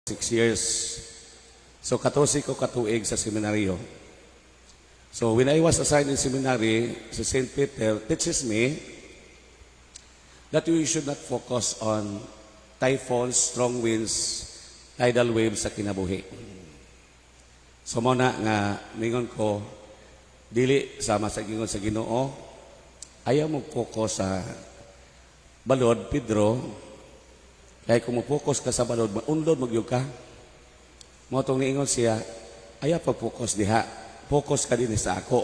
6 years. So 14 ko katuig sa seminaryo. So when I was assigned in seminary, si St. Peter teaches me that we should not focus on typhoons, strong winds, tidal waves sa kinabuhi. So mao na nga mingon ko, dili sama sa gingon sa Ginoo, ayaw mo focus sa balod, Pedro, kay kung mo focus ka sa balod, maunlod magyud ka. Mao tong niingon siya, ayaw pa focus diha. Focus ka din sa ako.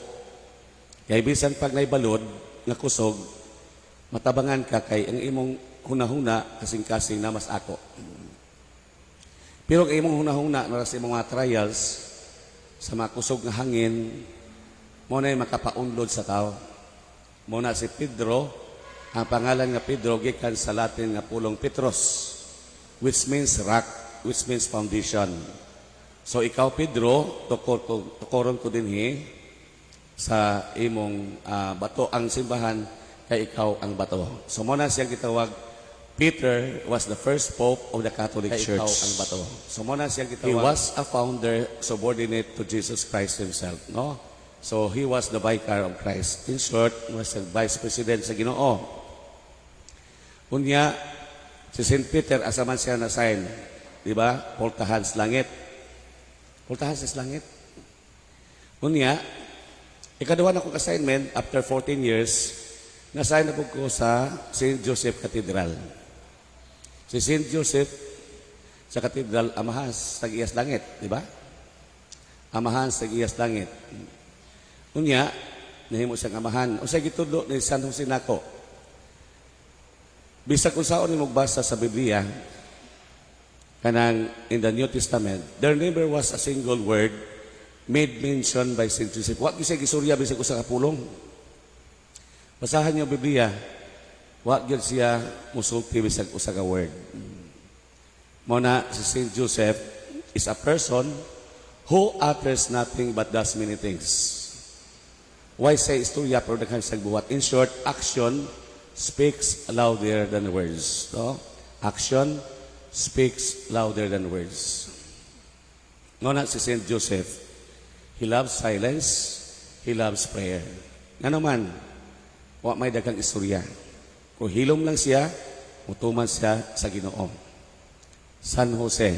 Kay bisan pag balod nga kusog, matabangan ka kay ang imong hunahuna kasing-kasing na mas ako. Pero ang imong hunahuna na sa imong mga trials, sa mga kusog nga hangin, mao na makapaunlod sa tao. Mao na si Pedro, ang pangalan nga Pedro gikan sa Latin nga pulong Petros, which means rock, which means foundation. So ikaw, Pedro, tukor ko, tukoron ko dinhi sa imong bato ang simbahan kay ikaw ang bato. So mao na siyang gitawag, Peter was the first pope of the Catholic Kay Church. ikaw ang bato. So mao na siyang gitawag. He was a founder subordinate to Jesus Christ himself, no? So he was the vicar of Christ. In short, was the vice president sa Ginoo. Unya, si St. Peter, asa man siya na-assign? Di ba? Portahan sa langit. Portahan sa langit. Unya, ikaduha na kong assignment after 14 years, na-assign na po ko sa St. Joseph Cathedral. Si St. Joseph sa Cathedral, amahan sa tag-iyas langit, di ba? Amahan sa tag-iyas langit. Unya, nahimo siyang amahan. Unsay gitudlo ni San Jose nako? Bisag unsaon nimo basa sa Biblia, kanang in the New Testament, there never was a single word made mention by St. Joseph. Wa gyud siya gisurya bisag usa ka pulong. Basahan niyo ang Biblia, wa gyud siya musulti bisag usa ka word. Mao na si St. Joseph is a person who utters nothing but does many things. Way say istorya pero daghan siyang buhat? In short, action speaks louder than words. No? Action speaks louder than words. Mao na si St. Joseph, he loves silence, he loves prayer. Nga naman, wa may daghang istorya. Kung hilom lang siya, mutuman siya sa Ginoo. San Jose,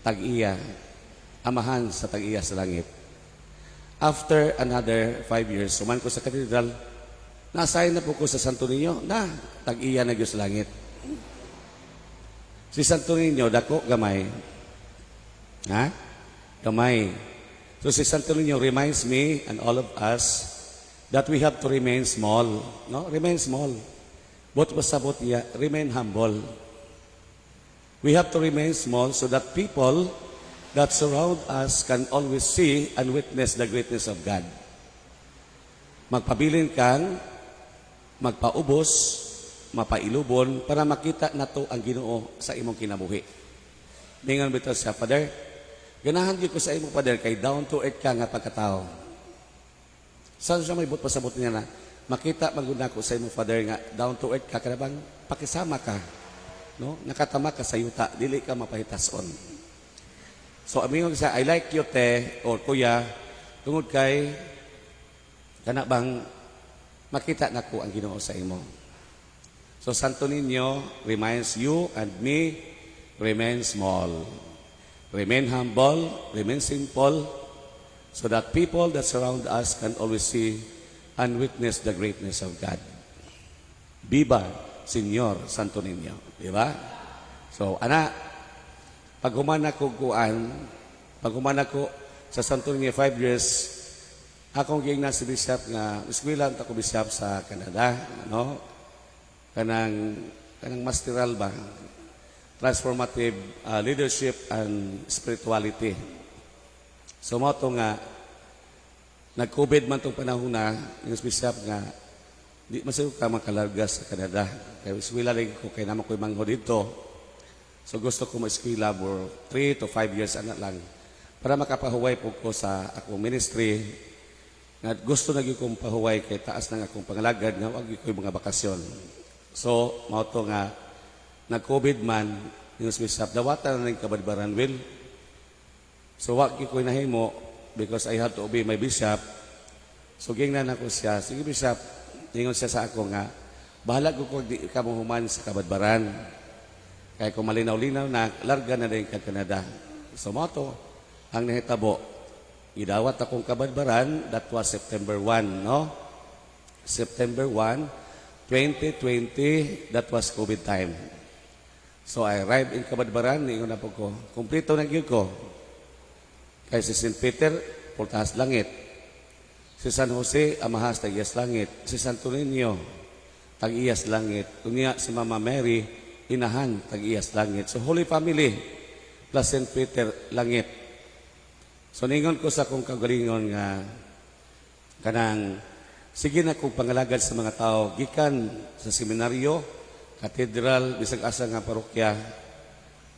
tag-iya, amahan sa tag-iya sa langit. After another 5 years, human ko sa katedral, na-assign na po ko sa Santo Niño, na tag-iya na gyud sa langit. Si Santo Niño, dako, gamay. Ha? Gamay. So si Santo Niño reminds me and all of us that we have to remain small. No? Remain small. But pasabot niya, remain humble. We have to remain small so that people that surround us can always see and witness the greatness of God. Magpabilin kang magpaubos, mapailubon, para makita nato ang Ginoo sa imong kinabuhi. Ningon bitaw siya, "Father, ganahan gyud ko sa imong Father kay down to earth ka nga pagkatao." Saan siya may buot pasabot niya na, makita man ko sa imong, Father, nga down to earth ka, kana bang pakisama ka, no? Nakatama ka sa yuta, dili ka mapahitason. So amingon siya, "I like you, te, or kuya, tungod kay kana bang makita nako ang Ginoo sa imo." So Santo Niño reminds you and me, remain small. Remain humble, remain simple, so that people that surround us can always see and witness the greatness of God. Viva Señor Santo Niño. Di ba? So, ana, pag human ako kuan, pag human ako sa Santo Niño 5 years, akong giingnan si Bishop nga, eskwela ko, Bishop, sa Canada, no? Kanang masteral ba? Transformative leadership and spirituality. So mao to nga nag-COVID man tong panahon na yung Bishop nga di man siguro ka makalarga sa Canada. Kay eskwela lagi ko kay naman ko'y manghod dito. So gusto ko ma-eskwela for 3 to 5 years ana lang para makapahuway po ko sa akong ministry nga gusto na gyud kong pahuway kay taas na nga akong pangalagad nga wag gyud ko'y mga bakasyon. So mao to nga nag-COVID man. Yung Bishop, dawatan na ng Kabadbaran will. So wa gyud ko nahimo because I have to obey my bishop. So gingnan ako siya, "Sige, Bishop," ingon siya sa ako nga, "Bahala ko kung di ka mo human sa Kabadbaran. Kaya kung malinaw-linaw na, larga na din ka Canada." So mao to ang nahitabo. Gidawat akong Kabadbaran, that was September 1, no? September 1, 2020, that was COVID time. So I arrived in Kabadbaran, niingon na po ko, kumpleto na gyud ko. Kay si St. Peter, pultahas langit. Si San Jose, amahas tag-iyas langit. Si Santo Niño, tag-iyas langit. Unya si Mama Mary, inahan, tag-iyas langit. So Holy Family plus St. Peter, langit. So ningon ko sa akong kagalingon nga kanang sige na kong pangalagad sa mga tao gikan sa seminaryo, katedral, bisag asa nga parokya,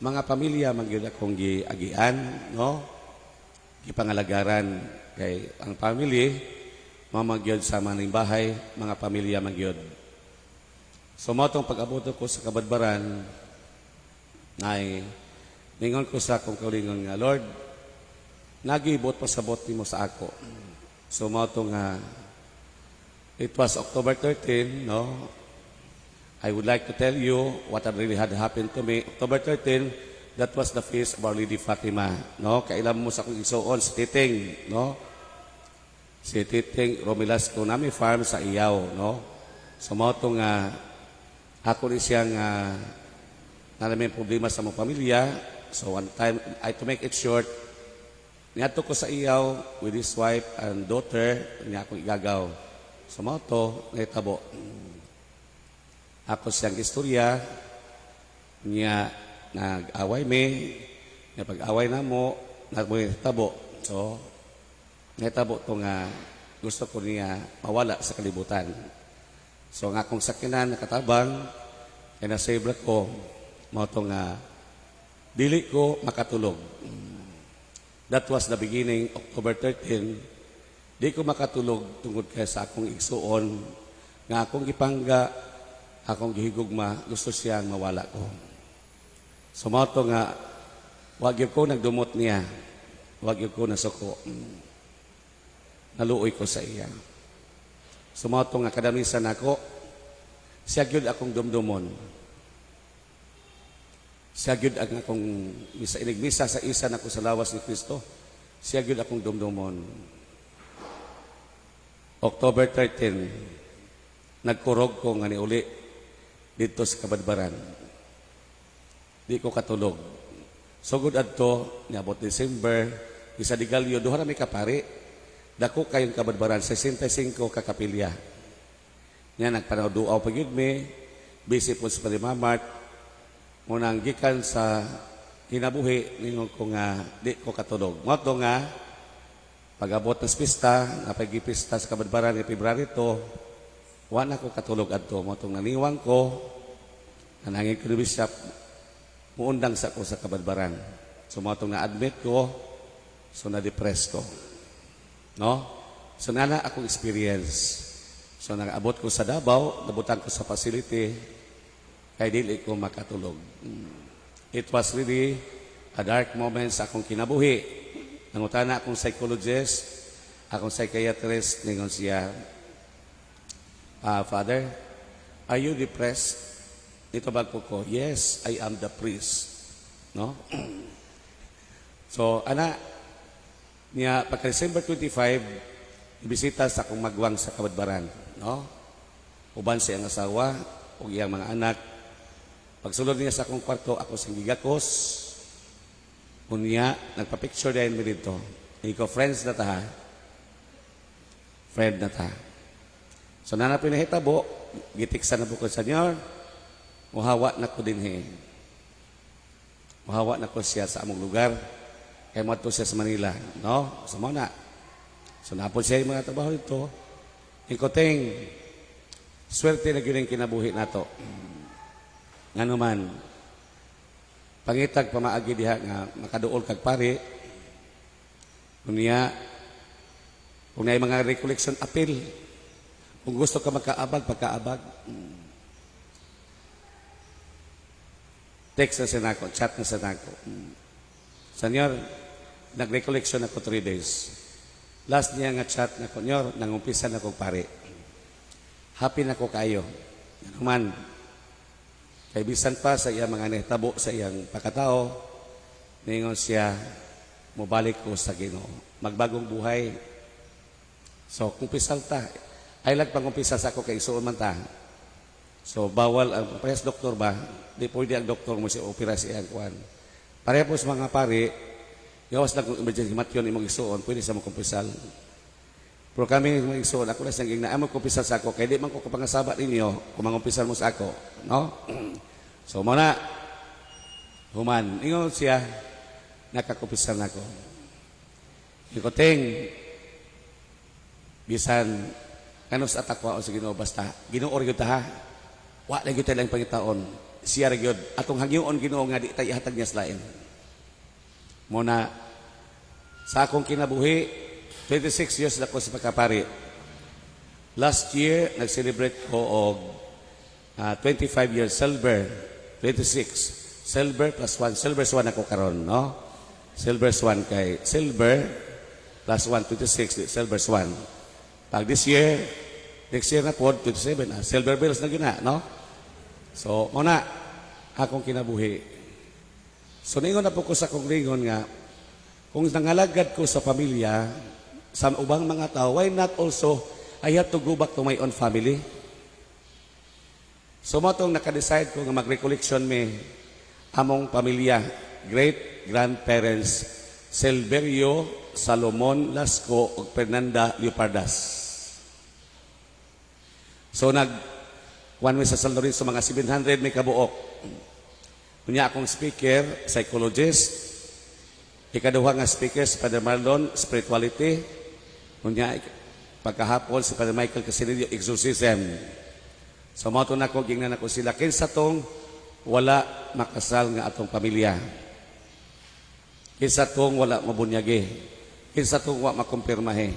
mga pamilya man gyud akong giagian, no? Gipangalagaran kay ang family mao man gyud sa maning bahay, mga pamilya man gyud. So mao tong pag-abot ko sa Kabadbaran ay ningon ko sa akong kaugalingon nga, "Lord, nagibot pasabot nimo sa ako." So mao to nga it was October 13, no? I would like to tell you what had really had happened to me. October 13, that was the feast of Our Lady Fatima, no? Kailan mo sa akong igsuon si Titing, no? Si Titing Romilasco nami farm sa Iyaw, no? So mao to nga ako ni siyang na may problema sa mong pamilya. So one time, I to make it short, niadto ko sa Iyaw with his wife and daughter, niya akong igagaw. So mao to, nahitabo. Ako siyang istorya, niya nag-away mi, niya pag-away na mo, nagtabo. So, nahitabo to nga gusto ko niya mawala sa kalibutan. So, ang akong sakinan nakatabang, kaya na-save ko, mao to nga dili ko makatulog. That was the beginning, October 13, di ko makatulog tungod kay sa akong igsuon, nga akong gipangga, akong gihigugma, gusto siyang mawala ko. So mao to nga, wag gyud ko nagdumot niya, wag gyud ko nasuko. Naluoy ko sa iya. So mao to nga kadamisan nako, siya gyud akong dumdumon. Siya gyud ang akong misa inig misa sa isa nako sa lawas ni Kristo. Siya gyud akong dumdumon. October 13, nagkurog ko nga niuli dito sa Kabadbaran. Di ko katulog. Sugod adto, niabot December, isa di Galyo, duha na may kapari. Dako kayong Kabadbaran, 65 ka kapilya. Nga nagpanaw-duaw pa gyud mi, busy po sa Palimamat, munang gikan sa kinabuhi, ningon ko nga di ko katulog. Mao to nga pag-abot ng pista, napagipista sa Kabadbaran ni February 2, wa na ko katulog adto. Mao tong naniwang ko, nanangin ko ni Bishop, muundang sa ko sa Kabadbaran. So mao tong na-admit ko, so na-depress ko. No? So nana akong experience. So nakaabot ko sa Davao, nabutan ko sa facility, kay dili ko makatulog. It was really a dark moment sa akong kinabuhi. Nangutana akong psychologist, akong psychiatrist, ningon siya, "Father, are you depressed?" Nitubag ko ko, "Yes, I am the priest." No? So, ana, niya, pagka December 25, ibisita sa akong magwang sa Kabadbaran. No? Uban siya ang asawa o iyang mga anak. Pagsulod niya sa akong kwarto, ako siyang gigakos. Unya, nagpa-picture din mi dito. Ikaw, friends na ta ha. Friend na ta. So, nana pinahitabo, gitiksan na po ko sa senyor, muhawa na ko din he. Muhawa na ko siya sa among lugar. Kaya mo siya sa Manila. No? So, mao na. So, napod siya yung mga trabaho ito. Ikoting, swerte na gyud ang kinabuhi nato. Ngano man, pangitag pamaagi diha nga makaduol kag pari, unya, kung naay mga recollection appeal, kung gusto ka magkaabag, pagkaabag. Text na siya nako, chat na siya nako. "Senyor, nag-recollection ako 3 days." Last niya nga chat nako, "Nyor, nangumpisa na kong pare. Happy na ko kayo." Ano man, kay bisan pa sa iyang mga nahitabo sa iyang pagkatao, ningon siya, "Mobalik ko sa Ginoo. Magbagong buhay." So, kumpisal ta. Ay lag pangumpisal sa ako kay isuon man ta. So, bawal ang parehas doktor ba? Di pwede ang doktor mo siya opera sa iyang kuan. Pareha po sa mga pari, gawas lang kung emergency matyon imong isuon, pwede sa mo kumpisal. Pero kami mga isuon, ako na siyang gingna, mo kumpisal sa ako, kay di man ko kapangasaba ninyo kung mangumpisal mo sa ako. No? So, mao na, human, ingon siya, nakakumpisal na ako. Ikoting, bisan, kanus atakwa o sa Ginoo, basta, Ginoo ra gyud ta ha. Wa lang gyud lang pangitaon. Siya ra gyud. Atong hangyoon Ginoo nga di tayo ihatag niya sa lain. Mao na, sa akong kinabuhi, 26 years na ko sa pagkapari. Last year, nag-celebrate ko og 25 years silver, 26. Silver plus 1. Silver 1 ako karon, no? Silver 1 kay silver plus 1, 26, silver 1. Pag this year, next year na po, 27, silver bells na gina, no? So, mao na, akong kinabuhi. So, ningon na po ko sa akong lingon nga, kung nangalagad ko sa pamilya, sa ubang mga tao, why not also, I have to go back to my own family? So, mao tong naka-decide ko nga mag-recollection mi among pamilya, great-grandparents, Silverio Salomon Lasco ug Fernanda Leopardas. So nag kuan mi sa San Lorenzo, mga 700 may kabuok. Unya akong speaker, psychologist. Ikaduha nga speaker si Father Marlon, spirituality. Unya pagkahapon si Father Michael Casinillo, exorcism. So mao to nako gingnan nako sila kinsa tong wala makasal nga atong pamilya. Kinsa tong wala mabunyagi. Kinsa tong wa makumpirmahe.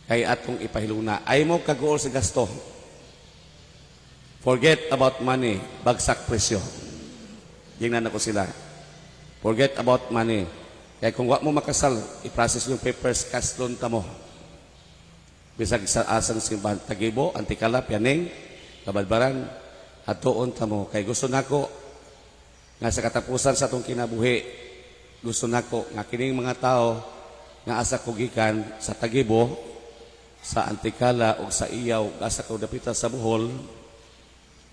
Kay atong ipahiluna. Ay mo kaguol sa gasto. Forget about money, bagsak presyo. Gingnan nako sila. Forget about money. Kaya kung wa mo makasal, i-process yung papers, cash loan ta mo. Bisag sa asang simbahan, Tagibo, Anticala, Pianing, Cabadbaran, atuon ta mo. Kay gusto nako nga sa katapusan sa atong kinabuhi, gusto nako nga kining mga tao nga asa ko gikan sa Tagibo, sa Anticala o sa Iyaw, asa ko dapita sa Bohol,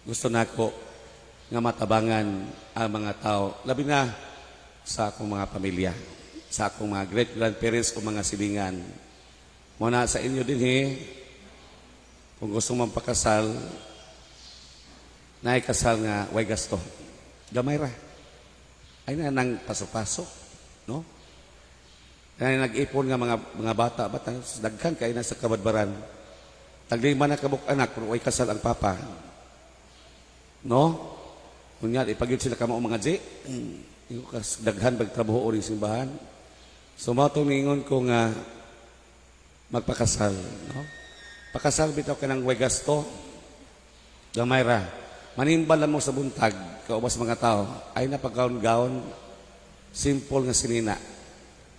gusto nako nga matabangan ang mga tao, labi na sa akong mga pamilya, sa akong mga great-grandparents o mga silingan. Muna sa inyo din he, kung gusto mong pakasal, naay kasal nga way gasto. Gamay ra. Ay na nang paso-paso, no? Kaya nag-ipon nga mga mga bata, bata daghan kay na sa Cabadbaran. Taglima na kabuk anak pero way kasal ang papa. No? Kunya ipagyud sila kamo mga J. Ingon kas daghan bag trabaho ori simbahan. So mao tong ningon ko nga magpakasal, no? Pakasal bitaw kanang way gasto. Gamay ra. Manimbal lang mo sa buntag, kaubas mga tao, ay napaggaon-gaon, simple nga sinina.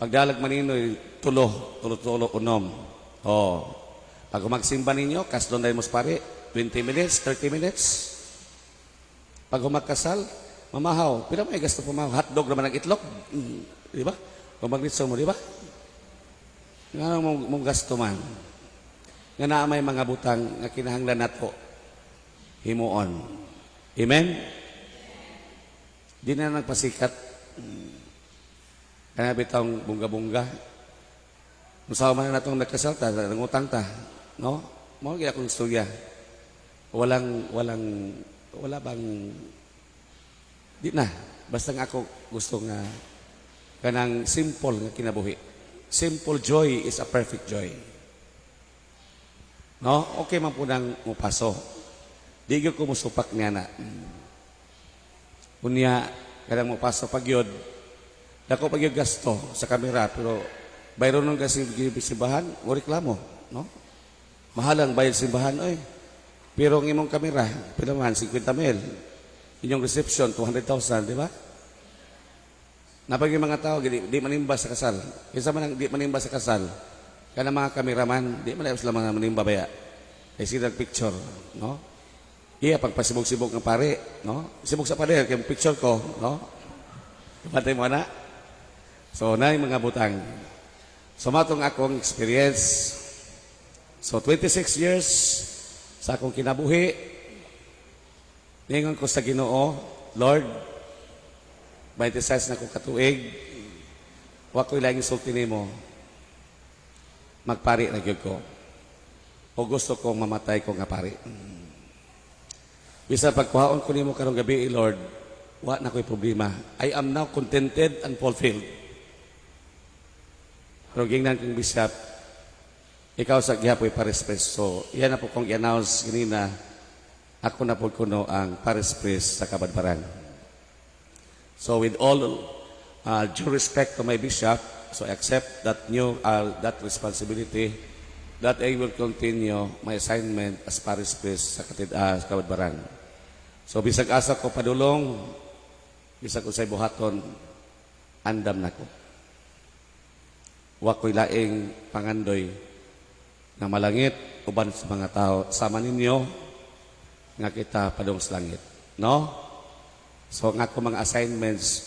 Pagdalag maninoy, tulo, tulo-tulo, unom. Oh. Pag magsimba ninyo, kasdon dahil mo sa pare, 20 minutes, 30 minutes. Pag humagkasal, mamahaw. Pila may gasto pamahaw? Hotdog naman ang itlog. Di ba? Kung maglitso mo, di ba? Nga mong, mong gasto man. Nga naa may mga butang nga kinahanglan nato himuon. Amen? Di na nagpasikat. Kaya bitong bungga-bungga. Musawa man na natong nagkasal ta, nangutang ta. No? Mao gyud akong istorya. Walang, walang, wala bang, di na. Basta nga ako gusto nga kanang simple nga kinabuhi. Simple joy is a perfect joy. No? Okay man po nang mupaso. Di gyud ko musupak niya na. Unya, kanang mupaso pag yun, dako pag yun gasto sa kamera, pero bayron nung kasi simbahan, mo reklamo, no? Mahal ang bayad simbahan, oy. Pero ang imong kamera, pila man, 50 mil. Inyong reception, 200,000, di ba? Napag yung mga tao, di manimba sa kasal. Kinsa man ang di manimba sa kasal? Kana mga kameraman, di man sila mga manimba baya. Kay sila picture, no? Iya, pagpasibog-sibog ng pare, no? Sibog sa pader, kay picture ko, no? Kapatay mo na? So, na yung mga butang. So, matong akong experience. So, 26 years sa akong kinabuhi, ningon ko sa Ginoo, "Lord, 26 na ko katuig, wa ko'y laing sulti nimo, magpari na gyud ko. O gusto kong mamatay ko nga pari. Bisan pagkuhaon ko nimo karong gabi, Lord, wa na ko'y problema. I am now contented and fulfilled." Pero gingnan kong bishop, ikaw sa gihapoy parish priest. So, yan na po kong i-announce ganina, ako na po kuno ang parish priest sa Cabadbaran. So with all due respect to my bishop, so I accept that responsibility that I will continue my assignment as parish priest sa Cabadbaran. So bisag asa ko padulong, bisag unsay buhaton, andam nako. Wa ko'y laing pangandoy nga malangit uban sa mga tao sama ninyo nga kita padung sa langit. No? So nga ako mga assignments,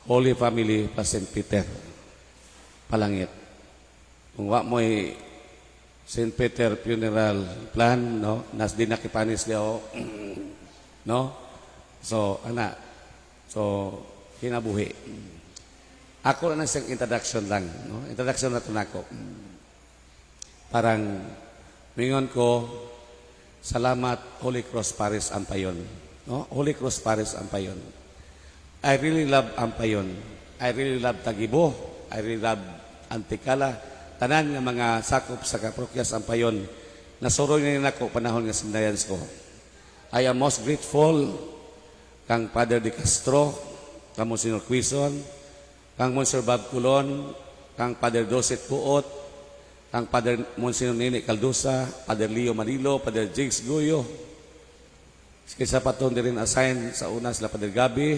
Holy Family plus St. Peter palangit. Kung wa mo'y St. Peter funeral plan, no? Nas di nakipanis liao, no? So, ana. So, kinabuhi. Ako na siyang introduction lang, no? Introduction na to nako. Parang mingon ko, salamat Holy Cross Parish Ampayon. No? Holy Cross Parish Ampayon. I really love Ampayon. I really love Taguibo. I really love Anticala. Tanan nga mga sakop sa parokya sa Ampayon. Nasuroy na nako panahon nga seminarians ko. I am most grateful kang Father De Castro, kang Monsignor Quizon, kang Monsignor Bob Colon, kang Father Doset Puot, kang Father Monsignor Nene Caldusa, Father Leo Manilo, Father Jigs Guyo. Kaysa pa itong rin assign sa una sila Father Gabi,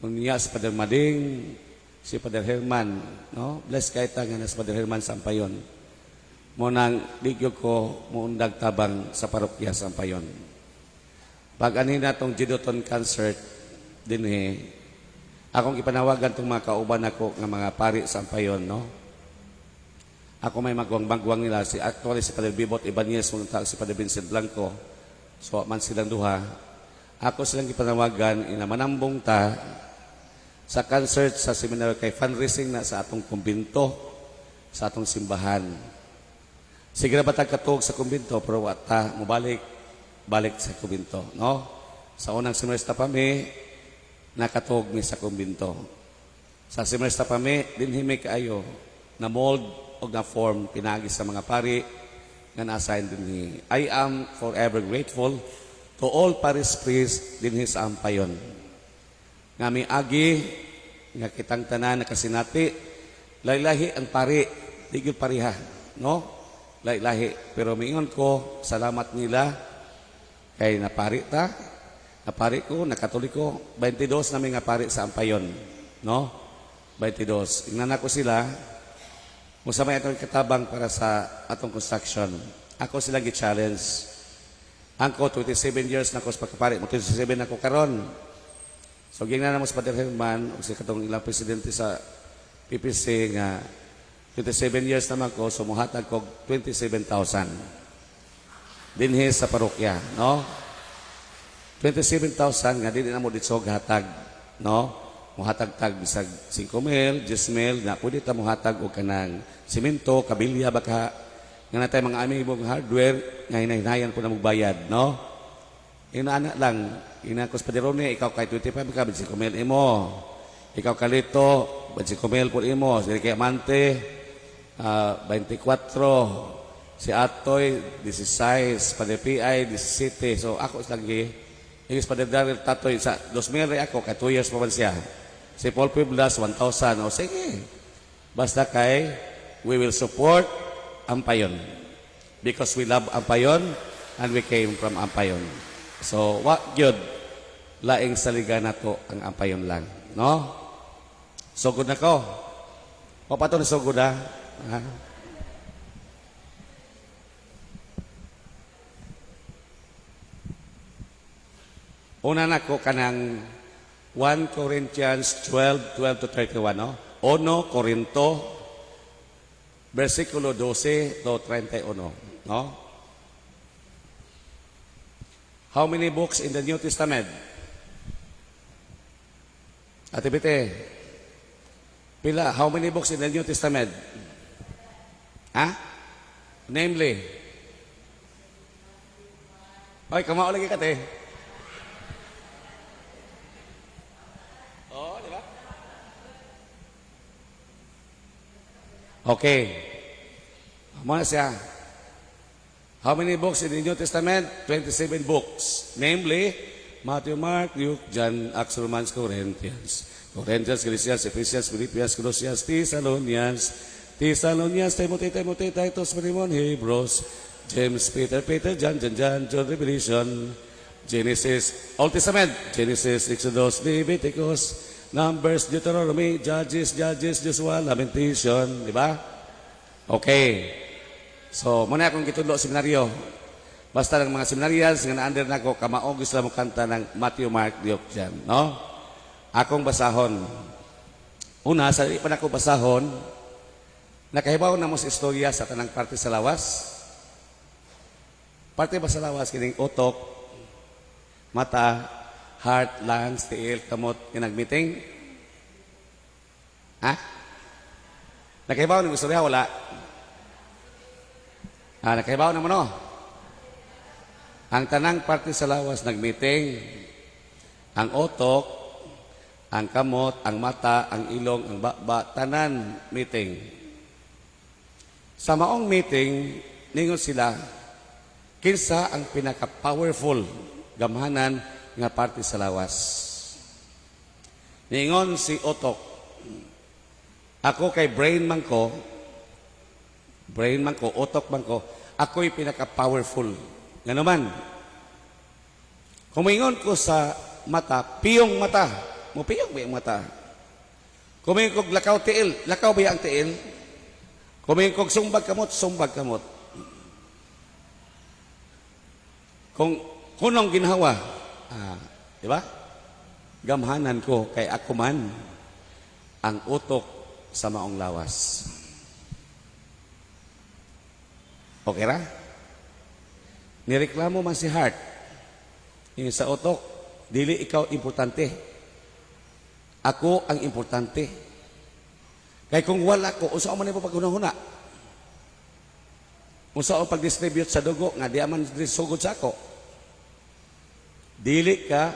unya si Father Mading, si Father Herman, no? Bless kay ta nga na si Father Herman Sampayon. Mo nang ligyo ko muundag tabang sa parokya Sampayon. Pag ani na tong Judathon concert dinhi, akong ipanawagan tong mga kauban nako nga mga pari sa Ampayon, no? Ako may magwang-bagwang nila si, actually, si Father Bibot Ibanez mo, si Father Vincent Blanco. So man silang duha. Ako silang ipanawagan ina manambong ta sa concert sa seminaryo kay fundraising na sa atong kumbinto, sa atong simbahan. Sige na ba tag katuog sa kumbinto pero wa ta mobalik balik sa kumbinto, no? Sa unang semester pa mi nakatuog mi sa kumbinto. Sa semester pa mi dinhi mi kaayo na mold og na form pinagi sa mga pari nga na-assign dinhi. I am forever grateful to all parish priests dinhi sa Ampayon. Nga miagi nga kitang tanan nakasinati, lahi-lahi ang pari, di gyud pareha, no? Lahi-lahi, pero miingon ko salamat nila kay napari ta, napari ko, nakatoliko, 22 na mi nga pari sa Ampayon, no? 22. Ingnan ako sila, kung sa may atong katabang para sa atong construction. Ako silang gi-challenge. Angko 27 years na ko sa pagkapari, mo 27 na ko karon. So gingnan mo sa Father Herman ug sa katong ilang presidente sa PPC nga 27 years naman ko, so muhatag ko 27,000 dinhi sa parokya, no? 27,000 nga dili na mo ditso hatag, no? Muhatag tag bisag 5 mil, 10 mil na pwede ta muhatag og kanang simento, kabilya baka nga natay mga amigo hardware nga hinahinayan po na magbayad, no? Inaana lang, ina ko sa Paderone, ikaw kay 25 ka, 5 mil imo. Ikaw kalito, 5 mil po imo. Si kay Amante, 24. Si Atoy, 16. Padre PI, 17. So ako lagi. Ingis Padre Daryl Tatoy, sa 2,000 rin ako, kay 2 years pa man siya. Si Paul Pueblas, 1,000. O sige. Basta kay, we will support Ampayon. Because we love Ampayon and we came from Ampayon. So, what good? Laing saligan nato ang ampayon lang, no? Sugod na ko. O pa to na sugod ha? Ha? Una na ko kanang 1 Corinthians 12, 12 to 31, no? 1 Corinto, versikulo 12 to 31, no? How many books in the New Testament? Ate Bite, pila, how many books in the New Testament? Ha? Namely? Ay, kamao lagi ka, te. Oh, di ba? Okay. Mao na siya. How many books in the New Testament? 27 books. Namely, Matthew, Mark, Luke, John, Acts, Romans, Corinthians. Corinthians, Galatians, Ephesians, Philippians, Colossians, Thessalonians, Thessalonians, Timothy, Timothy, Titus, Philemon, Hebrews, James, Peter, Peter, John, John, John, John, Revelation, Genesis, Old Testament, Genesis, Exodus, Leviticus, Numbers, Deuteronomy, Judges, Judges, Joshua, Lamentation, di ba? Okay. So, mao na akong gitudlo seminaryo. Basta ng mga seminarians nga na-under nako, kamaog sila mo kanta ng Matthew, Mark, Luke, John, no? Akong basahon. Una, sa di pa nako basahon, nakahibaw na mo sa istorya sa tanang parte sa lawas. Parte ba sa lawas kining utok, mata, heart, lungs, tiil, kamot, nga nagmeeting? Ha? Nakahibaw ng istorya wala? Ah, nakahibaw na mo, no? Ang tanang parte sa lawas nagmeeting. Ang utok, ang kamot, ang mata, ang ilong, ang baba, tanan meeting. Sa maong meeting, ningon sila, kinsa ang pinaka-powerful gamhanan nga parte sa lawas. Ningon si utok, "Ako kay brain man ko, brain man ko, utok man ko, ako'y pinaka-powerful. Ngano man, kung moingon ko sa mata, 'Piyong mata,' mo piyong ba yung mata? Kung moingon ko, 'Lakaw tiil,' lakaw ba ang tiil? Kung moingon ko, 'Sumbag kamot,' sumbag kamot. Kung kunong ginhawa," ah, di ba? "Gamhanan ko kay ako man ang utok sa maong lawas." Okay ra? Nireklamo man si heart. Yung sa utok, "Dili ikaw importante. Ako ang importante. Kay kung wala ko, unsa man nimo paghunahuna? Unsa ang pag-distribute sa dugo nga di man sugod sa ako? Dili ka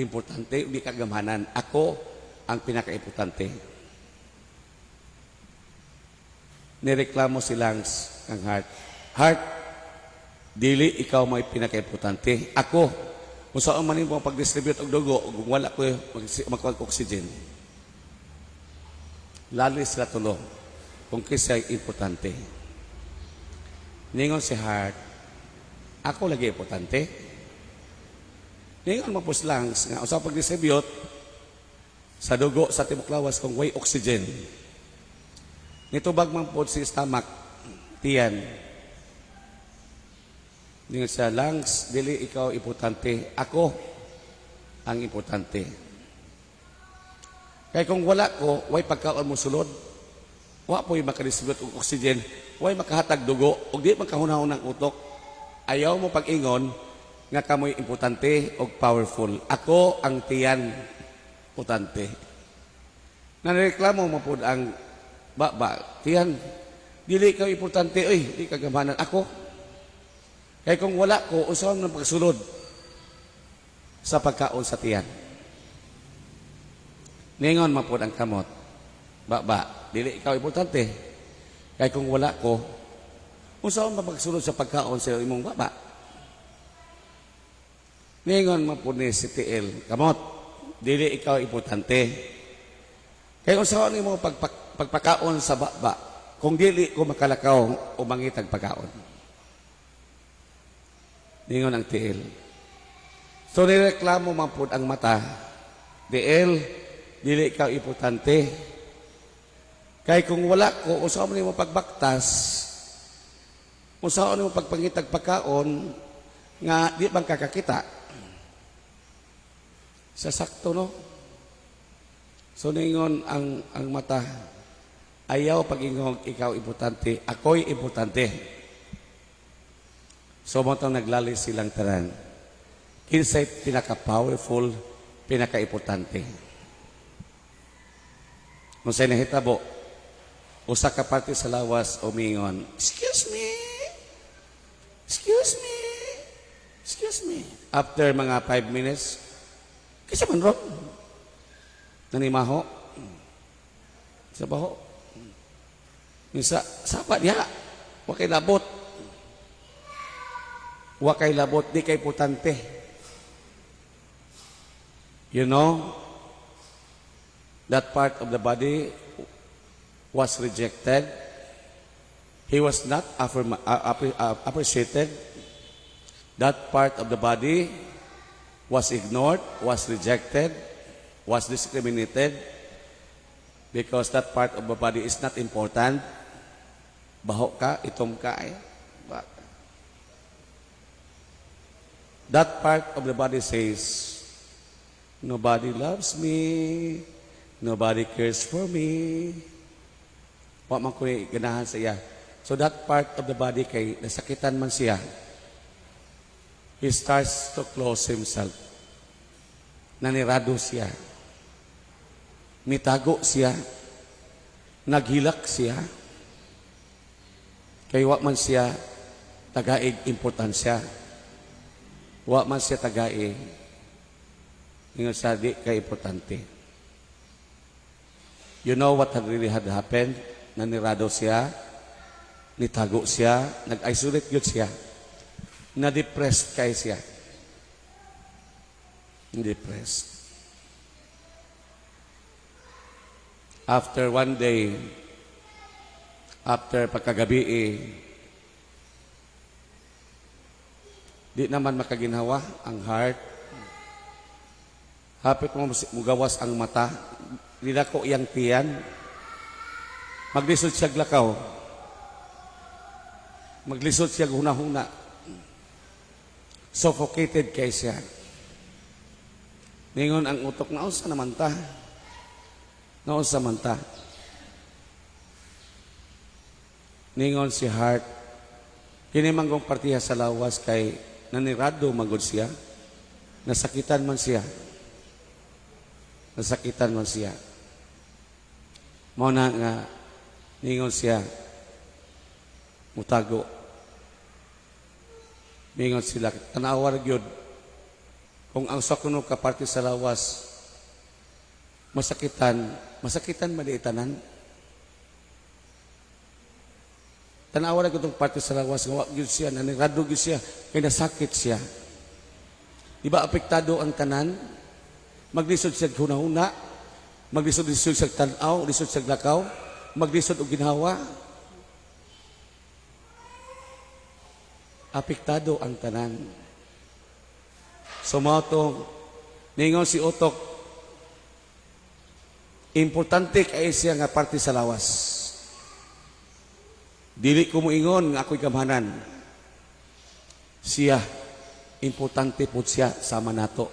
importante, di ka gamhanan. Ako ang pinaka-importante." Nireklamo si lungs ang heart. "Heart, dili ikaw may pinaka-importante. Ako, unsa man nimo ang pag-distribute og dugo kung wala ko magkuha oxygen?" Lalo sila tulo kung kinsay importante. Ningon si heart, "Ako lagi importante." Ningon mapos lungs nga unsa pag-distribute sa dugo sa tibok lawas kung way oxygen? Nitubag man pod si stomach, tiyan. Ningon sa lungs, "Dili ikaw importante. Ako ang importante. Kaya kung wala ko, way pagkaon mo sulod. Wa po'y makadistribute og oxygen, way makahatag dugo, ug di makahunahon ng utok. Ayaw mo pag-ingon nga kamoy importante og powerful. Ako ang tiyan importante." Nareklamo mo pod ang baba, "Tiyan, dili ka importante, oy, di ka gamhanan. Ako. Kaya kung wala ko, unsa man pagsulod sa pagkaon sa tiyan?" Ningon man pod ang kamot, "Ba, dili ikaw importante. Kaya kung wala ko, unsa man pagsulod sa pagkaon sa imong baba?" Ningon man pod ni si tiil, "Kamot, dili ikaw importante. Kaya unsa nimo pagpakaon sa baba kung dili ko makalakaw o mangitag pagkaon?" Ningon ang tiil, So nireklamo man pud ang mata, "DL, dili ka importante. Kay kung wala ko, unsa man nimo pagbaktas, unsa nimo pagpangitag pagkaon nga di bang kakakita?" Sa sakto, no? So ningon ang mata, "Ayaw pag-ingog ikaw importante, ako'y importante." So mao naglalis silang tanan. Kinsay pinaka-powerful, pinaka-importante? Unsay nahitabo? Usa ka parte sa lawas umingon, "Excuse me, excuse me, excuse me." After mga 5 minutes, "Kinsa man ron? Nanimaho? Sa baho? Minsa, sapa niya. Wa kay labot. Wa kay labot, di kay importante." That part of the body was rejected. He was not appreciated. That part of the body was ignored, was rejected, was discriminated because that part of the body is not important. Baho ka, itom ka, ay. Baka. That part of the body says, "Nobody loves me, nobody cares for me. Wa man ko ganahan sa iya." So that part of the body, kay nasakitan man siya, he starts to close himself. Nanirado siya. Mitago siya. Naghilak siya. Kay wa man siya tagaig importansya. Wa man siya tagaig. Ingon sa di kay importante. You know what had really had happened? Nanirado siya, nitago siya, nag-isolate gyud siya. Na-depressed kay siya. Depressed. After one day, after pagkagabi, eh, di naman makaginhawa ang heart. Hapit mo mugawas ang mata, nilako iyang tiyan. Maglisod siya lakaw. Maglisod siya hunahuna. Suffocated kay siya. Ningon ang utok, "Naunsa naman ta? Naunsa man ta?" Ningon si heart, "Kini manggong partiya sa lawas kay nanirado magod siya. Nasakitan man siya. Nasakitan man siya." Mao na nga ningon siya, mutago. Ningon sila, "Tanawa gyud kung ang sa kuno ka parte sa lawas masakitan, masakitan man di tanan. Tanawa na itong parte sa lawas nga wa gyud siya, nanirado gyud siya, kay nasakit siya. Di ba apektado ang tanan? Maglisod siya hunahuna, maglisod lisod siya tan-aw, lisod siya lakaw, maglisod og ginhawa. Apektado ang tanan." So mao to, ningon si utok, "Importante kay siya nga parte sa lawas. Dili ko moingon nga ako'y gamhanan. Siya, importante po siya sama nato.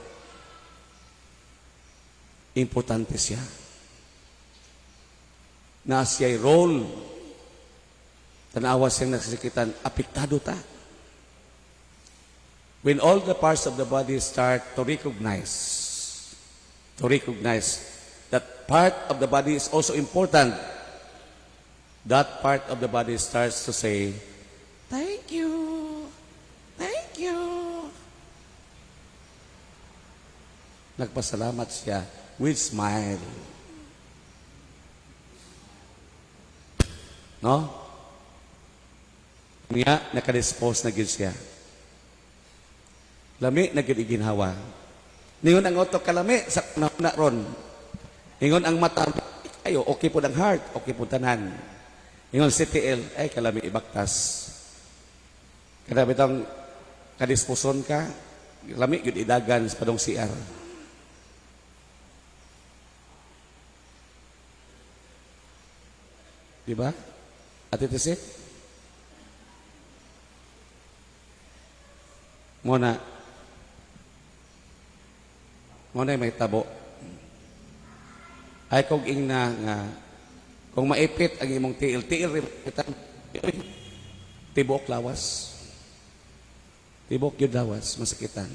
Importante siya. Na siya'y role. Tanawa siyang nasasakitan, apektado ta." When all the parts of the body start to recognize that part of the body is also important, that part of the body starts to say, "Thank you, thank you." Nagpasalamat siya with smile. No? Nga, nakadispose na gyud siya. Lami na gyud iginhawa. Ningon ang utok, "Kalami sa na ron." Ningon ang mata, "Ayo, okay po ang heart, okay po tanan." Ingon si tiil, "Ay kalami ibaktas." Kada bitang kadisposon ka, Lami gyud idagan sa padong CR. Di ba? Ate Tese? Mo na may tabo. Ay kog ingna nga kung maipit ang imong tiil, tiil rin kita, tibuok lawas. Tibuok yun lawas, masakitan.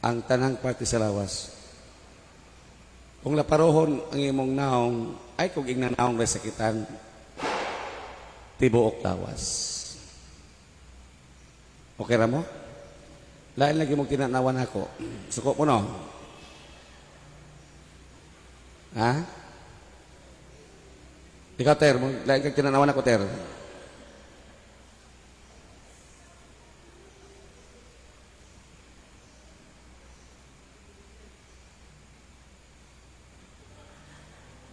Ang tanang parte sa lawas. Kung laparohon ang imong naong, ay kung ingna naong rin sakitan, tibuok lawas. Okay ra mo? Lain lagi mong tinanawan ako. Suko mo, no? Ha? Ikaw, Ter, lain kang tinanawan ako, Ter.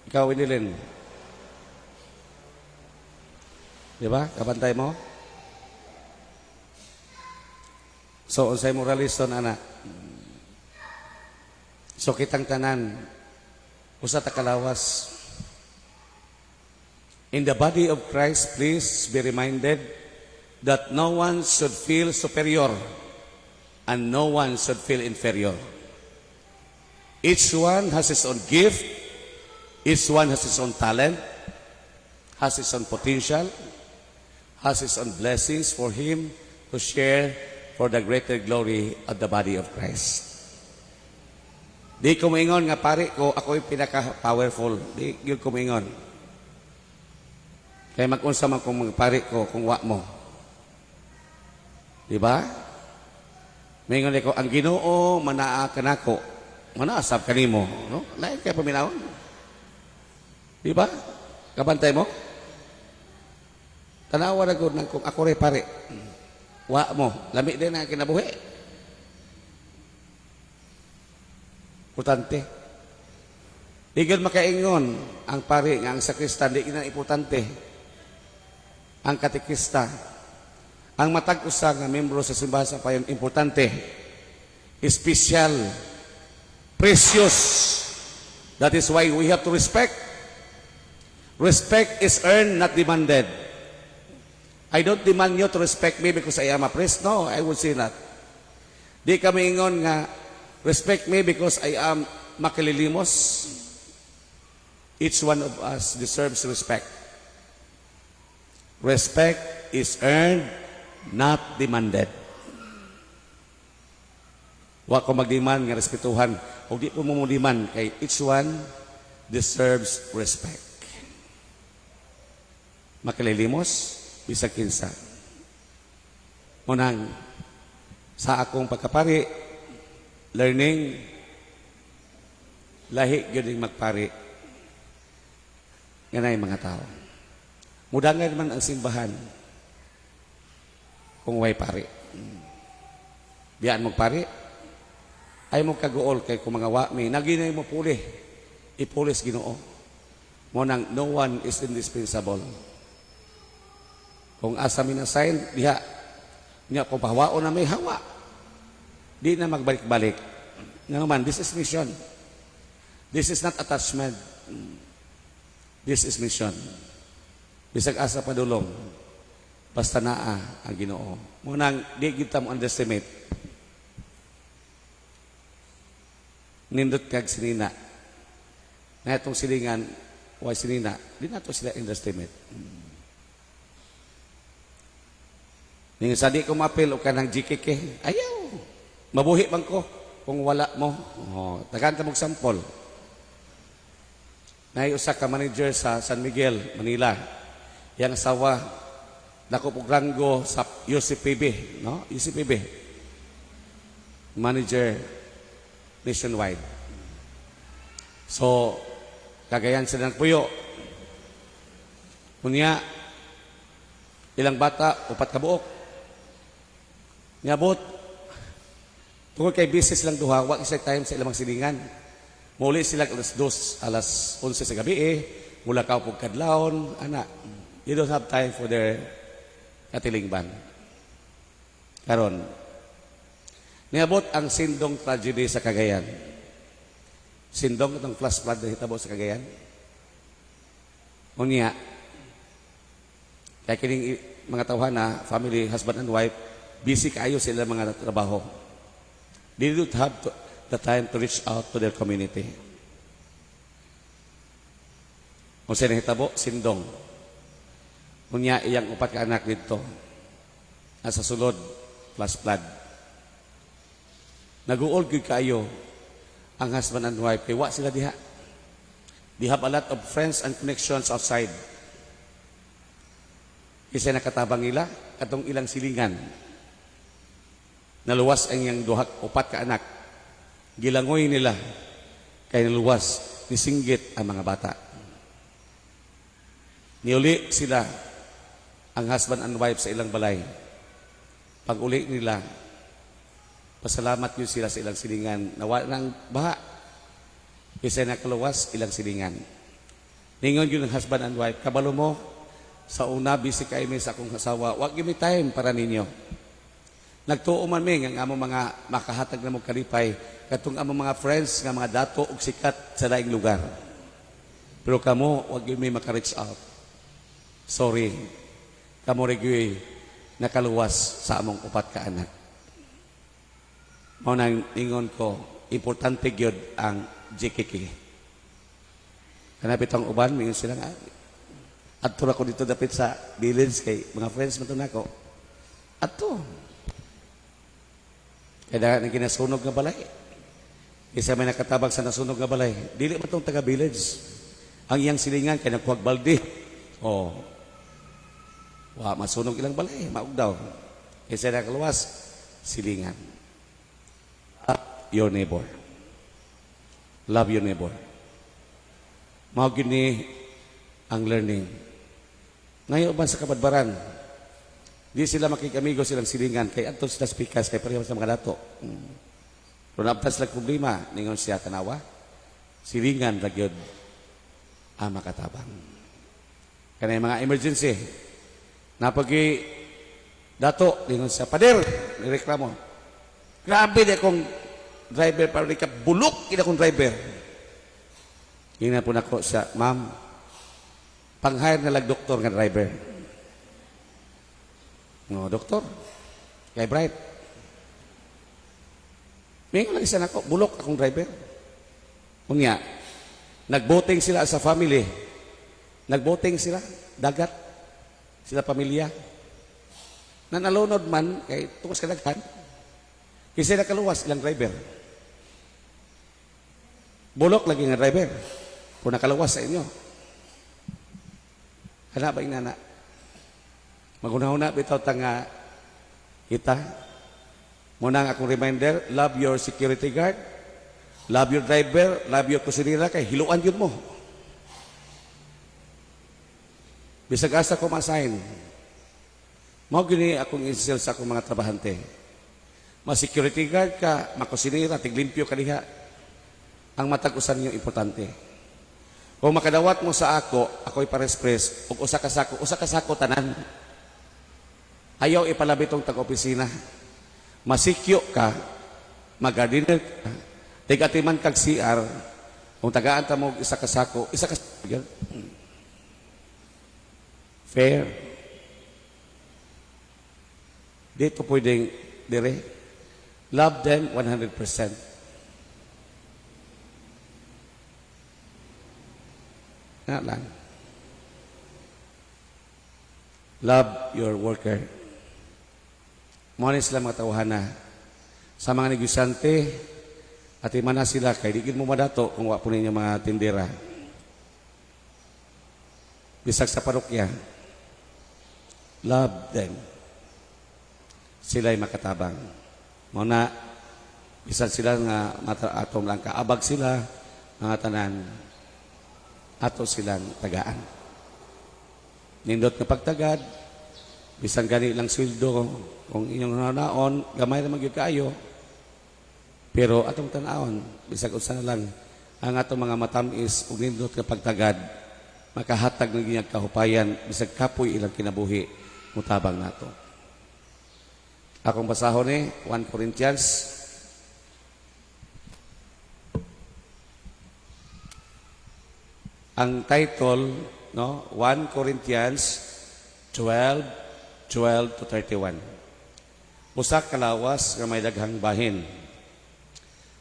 Ikaw, Winilin. Di ba? Kabantay mo? So, unsay moralison, ana? So, kitang tanan, usa ta kalawas. In the body of Christ, please be reminded that no one should feel superior and no one should feel inferior. Each one has his own gift, each one has his own talent, has his own potential, has his own blessings for him to share for the greater glory of the body of Christ. Di ko moingon nga pare ko, ako yung pinaka-powerful. Di gyud ko moingon. Kaya mag-unsa man kung mga pare ko kung wa mo. Di ba? Moingon ko, ang Ginoo manaa kanako. Manaasab kanimo, no? Lain kay paminawon. Di ba? Kabantay mo? Tanawa na gud nang kung ako rin pare. Wa mo, lami din ang kinabuhi. Importante. Di gyud makaingon ang pare nga ang sakristan di na importante. Ang katekista, ang matag usa nga membro sa simbahan sa Payon, importante. Espesyal, precious. That is why we have to respect. Respect is earned, not demanded. I don't demand you to respect me because I am a priest. No, I would say that. Di kami ingon nga respect me because I am makililimos. Each one of us deserves respect. Respect is earned, not demanded. Wa ko magdemand nga respetuhan. O di po mo mo-demand kay each one deserves respect. Makililimos, bisag kinsa. Munang sa akong pagkapari, learning, lahi gyud ning magpari nga naay mga tao. Mudangan man ang simbahan kung way pari. Biyaan mo pari, ay mo kaguol kay kung mga wa mi, naginay mo puli, ipulis Ginoo. Mo nang no one is indispensable. Kung asa mi na sign, diha. Nya kung pahawaon na may hawa. Di na magbalik-balik. Nga naman, this is mission. This is not attachment. This is mission. Bisag asa padulong, basta naa ang Ginoo. Munang di kita mo underestimate. Nindot kag sinina. Na itong silingan, way sinina, di nato sila underestimate. Ning sa di ko maapil o kanang GKK, ayaw. Mabuhi man ko kung wala mo. Oh, tagaan ta mong sample. Nay usa ka manager sa San Miguel, Manila. Yang asawa dako pog ranggo sa UCPB, no? UCPB. Manager nationwide. So, Cagayan sila nagpuyo. Unya, ilang bata, upat ka buok. Niabot, tungod kay busy silang duha, wa isa time sa ilang silingan. Muli sila alas 2, alas 11 sa gabi eh, mula ka pug kadlawon, ana. You don't have time for their katilingban. Karon, Niabot ang Sindong tragedy sa Cagayan. Sindong, itong flash flood na hitabo sa Cagayan. Unya, kaya kining mga tawhana, family, husband and wife, busy kaayo sila mga trabaho. They don't have the time to reach out to their community. Kung sa nahitabo, Sindong. Unya, iyang upat ka anak dito. Nasa sulod, flash flood. Nag-uol gyud kaayo ang husband and wife kay wa sila diha. They have a lot of friends and connections outside. Kinsa nakatabang nila, katong ilang silingan. Naluwas ang iyang duha, upat ka anak. Gilangoy nila kay naluwas, nisinggit ang mga bata. Niuli sila, ang husband and wife, sa ilang balay. Pag uli nila, pasalamat yun sila sa ilang silingan. Nawa ng baha. Kasi nakaluwas ilang silingan. Ningon yun ng husband and wife, "Kabalo mo, sa una, busy kay mi sa akong asawa. Wa gyud mi time para ninyo. Nagtuo man mi nga ang among mga makahatag na mong kalipay katong among mga friends nga mga dato og sikat sa laing lugar. Pero kamo, wa gyud mi maka-reach out. Sorry. Kamo ra gyud nakaluwas sa among upat ka anak." Mao nang ingon ko, importante gyud ang GKK. Kanapit ang uban, mingon sila nga, "Adto ra ko dito dapit sa village kay mga friends man to nako." Adto. Kaya nang kinasunog nga balay. Isa may nakatabang sa nasunog nga balay. Dili man tong taga village. Ang iyang silingan kay nagkuhag balde. Oh. Wa masunog ilang balay, maog daw. Isa nakaluwas, silingan. Love your neighbor. Love your neighbor. Mao gyud ni ang learning. Ngayon ba sa Cabadbaran, di sila makikamigo silang silingan kay adto sila speakers kay pareho sa mga dato. Pero naabtan sila problema, ningon siya, "Tanawa, silingan ra gyud ang makatabang." Kanay mga emergency, napagi dato, ningon siya, "Pader," nireklamo. "Grabe di akong driver, para di ka bulok kina akong driver." Ingnan po nako siya, "Ma'am, pang-hire na lang doktor nga driver." No, doktor. Kay bright. Mingon lang siya nako, "Bulok akong driver." Unya, nagboating sila sa family. Nagboating sila, dagat. Sila pamilya. Na nalunod man, kay tungos kadaghan. Kasi nakaluwas ilang driver. Bulok lagi nga driver. Kung nakaluwas sa inyo. Kana ba inana? Magunahuna bitaw ta nga kita. Muna ang akong reminder, love your security guard, love your driver, love your kusinera, kay hiluan yun mo. Bisag asa ko ma-assign, mao gini akong instill sa akong mga trabahante. Ma-security guard ka, makusinera, tiglimpyo ka diha. Ang matag usa ninyo importante. Kung makadawat mo sa ako, ako'y pares-pres, ug usa ka sako, usa ka sako tanan. Ayaw ipalabi tong tag-opisina. Masikyo ka, mag-gardener ka, tig-atiman kag CR, kung tagaan ta mo og isa ka sako, isa ka sako. Fair. Dito pwedeng dire. Love them 100%. Nga lang. Love your worker. Mo ni sila mga tawhana. Sa mga negosyante, at na sila, kay di gid mo madato kung wa po ninyo mga tindera. Bisag sa parokya, love them. Sila'y makatabang. Mo na, bisan sila nga mata, atom lang kaabag sila, mga tanan, ato silang tagaan. Nindot nga pagtagad, bisan gani lang sweldo, kung inyong naon, gamay ra man gyud kaayo. Pero atong tan-awon, bisag unsa na lang ang atong mga matamis ug nindot nga pagtagad, makahatag ng giyang kahupayan, bisag kapoy ilang kinabuhi, mutabang nato. Akong basahon ni 1 Corinthians Ang title, no, 1 Corinthians 12, 12 to 31. Usa ka lawas nga may daghang bahin.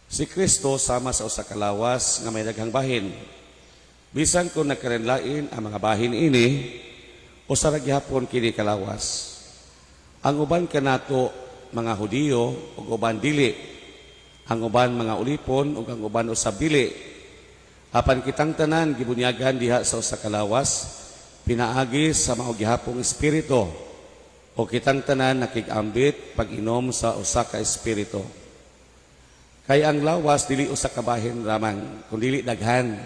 Si Kristo sama sa usa ka lawas nga may daghang bahin. Bisan kung nagkalainlain ang mga bahin ini, usa ra gihapon kini kalawas. Ang uban kanato mga Hudiyo ug uban dili. Ang uban mga ulipon ug ang uban usab dili. Apan kitang tanan gibunyagan diha sa usa ka lawas pinaagi sa mao gihapong espiritu. O kitang tanan nakig-ambit pag-inom sa usa ka espiritu. Kay ang lawas dili usa ka bahin lamang, kun dili daghan.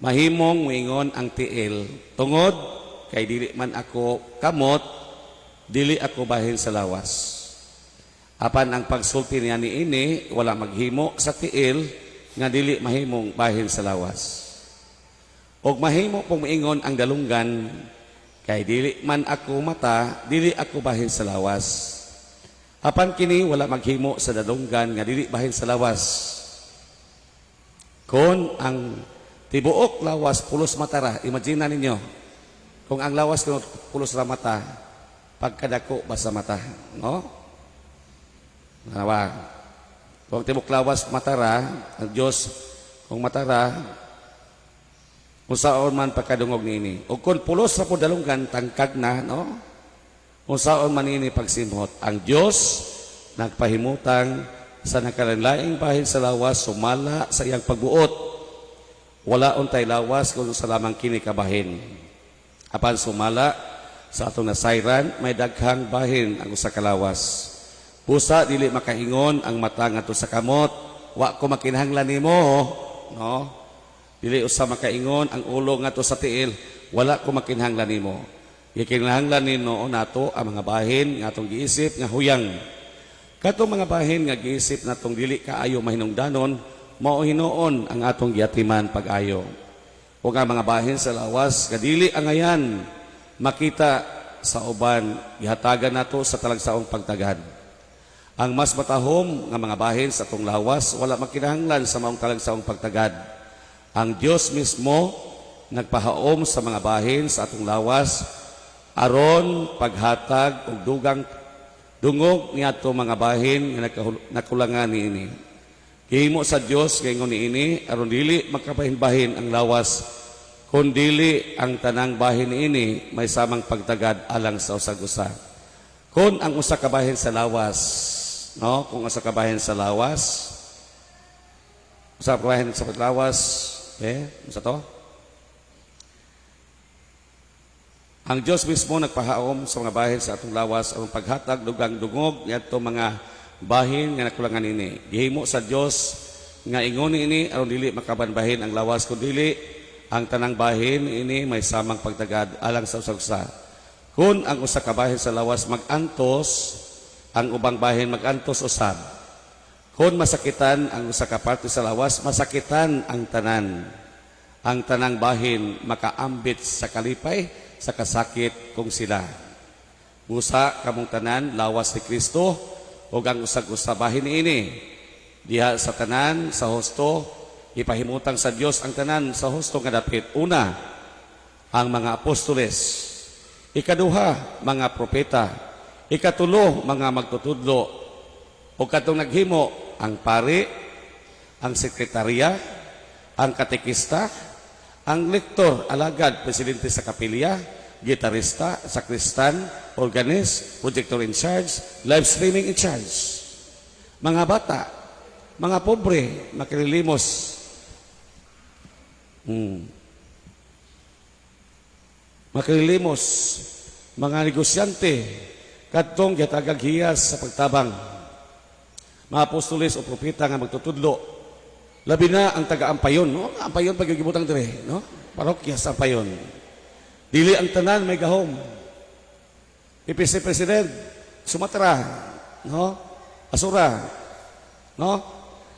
Mahimong moingon ang tiil, "Tungod kay dili man ako kamot, dili ako bahin sa lawas." Apan ang pagsulti niya niini wala maghimo sa tiil nga dili mahimong bahin sa lawas. Og mahimo pong moingon ang dalunggan, "Kay dili man ako mata, dili ako bahin sa lawas." Apan kini wala maghimo sa dalunggan nga dili bahin sa lawas. Kung ang tibuok lawas pulos mata ra, imagine na ninyo, kung ang lawas kuno pulos ra mata, pagkadako ba sa mata, no? Nawa. Kung tibuok lawas mata ra, ang Diyos, kung mata ra, unsaon man pagkadungog niini? O kung pulos ra po dalunggan, tangkag na, no? Unsaon man ini pagsimhot? Ang Diyos nagpahimutang sa nakalainlaing bahin sa lawas sumala sa iyang pagbuot. Wala untay lawas kung sa lamang kini kabahin. Apan sumala sa atong nasayran, may daghang bahin ang usa ka lawas. Busa dili makaingon ang mata ngadto sa kamot, "Wa ko makinahanglan nimo," no? Dili usa makaingon ang ulo ngadto sa tiil, "Wala ko makinahanglan nimo." Gikinahanglan nino nato ang mga bahin nga atong giisip nga huyang. Katong mga bahin nga giisip natong dili kaayo mahinungdanon, mao hinuon ang atong giatiman pag-ayo. Ug ang mga bahin sa lawas nga dili angayan makita sa uban, gihatagan nato sa talagsaong pagtagad. Ang mas matahom nga mga bahin sa atong lawas wala makinahanglan sa maong talagsaong pagtagad. Ang Dios mismo nagpahaom sa mga bahin sa atong lawas aron paghatag og dugang dungog niadto mga bahin nga nakulangan niini. Gihimo sa Dios nga ingon niini aron dili magkabahin-bahin ang lawas, kun dili ang tanang bahin niini may samang pagtagad alang sa usag-usa. Kung ang usa ka bahin sa lawas, no? Kung usa ka bahin sa lawas, usa ka bahin sa lawas, unsa to? Ang Diyos mismo nagpahaom sa mga bahin sa atong lawas ang paghatag dugang dungog niadto mga bahin nga nakulangan ini. Gihimo sa Dios nga ingon ini aron dili makabanbahin ang lawas, kun dili ang tanang bahin ini may samang pagtagad alang sa usag-usa. Kung ang usa ka bahin sa lawas magantos, ang ubang bahin magantos usab. Kung masakitan ang usa ka parte sa lawas, masakitan ang tanan. Ang tanang bahin makaambit sa kalipay sa kasakit kung sila. Busa kamong tanan lawas ni Kristo ug ang usag-usa bahin niini. Diha sa tanan sa husto, ipahimutang sa Dios ang tanan sa husto nga dapit. Una, ang mga apostoles. Ikaduha, mga propeta. Ikatulo, mga magtutudlo. O katong naghimo, ang pari, ang sekretarya, ang katekista, ang lektor, alagad, presidente sa kapilya, gitarista, sakristan, organist, projector in charge, live streaming in charge. Mga bata, mga pobre, makililimos. Makililimos, mga negosyante, kadtong gihatagag hiyas sa pagtabang. Mga apostoles o propeta nga magtutudlo. Labi na ang taga-Ampayon, no? Ampayon pag gibutang dire, no? Parokya sa Ampayon. Dili ang tanan may gahom. PPC President, Sumatra, no? Asura, no?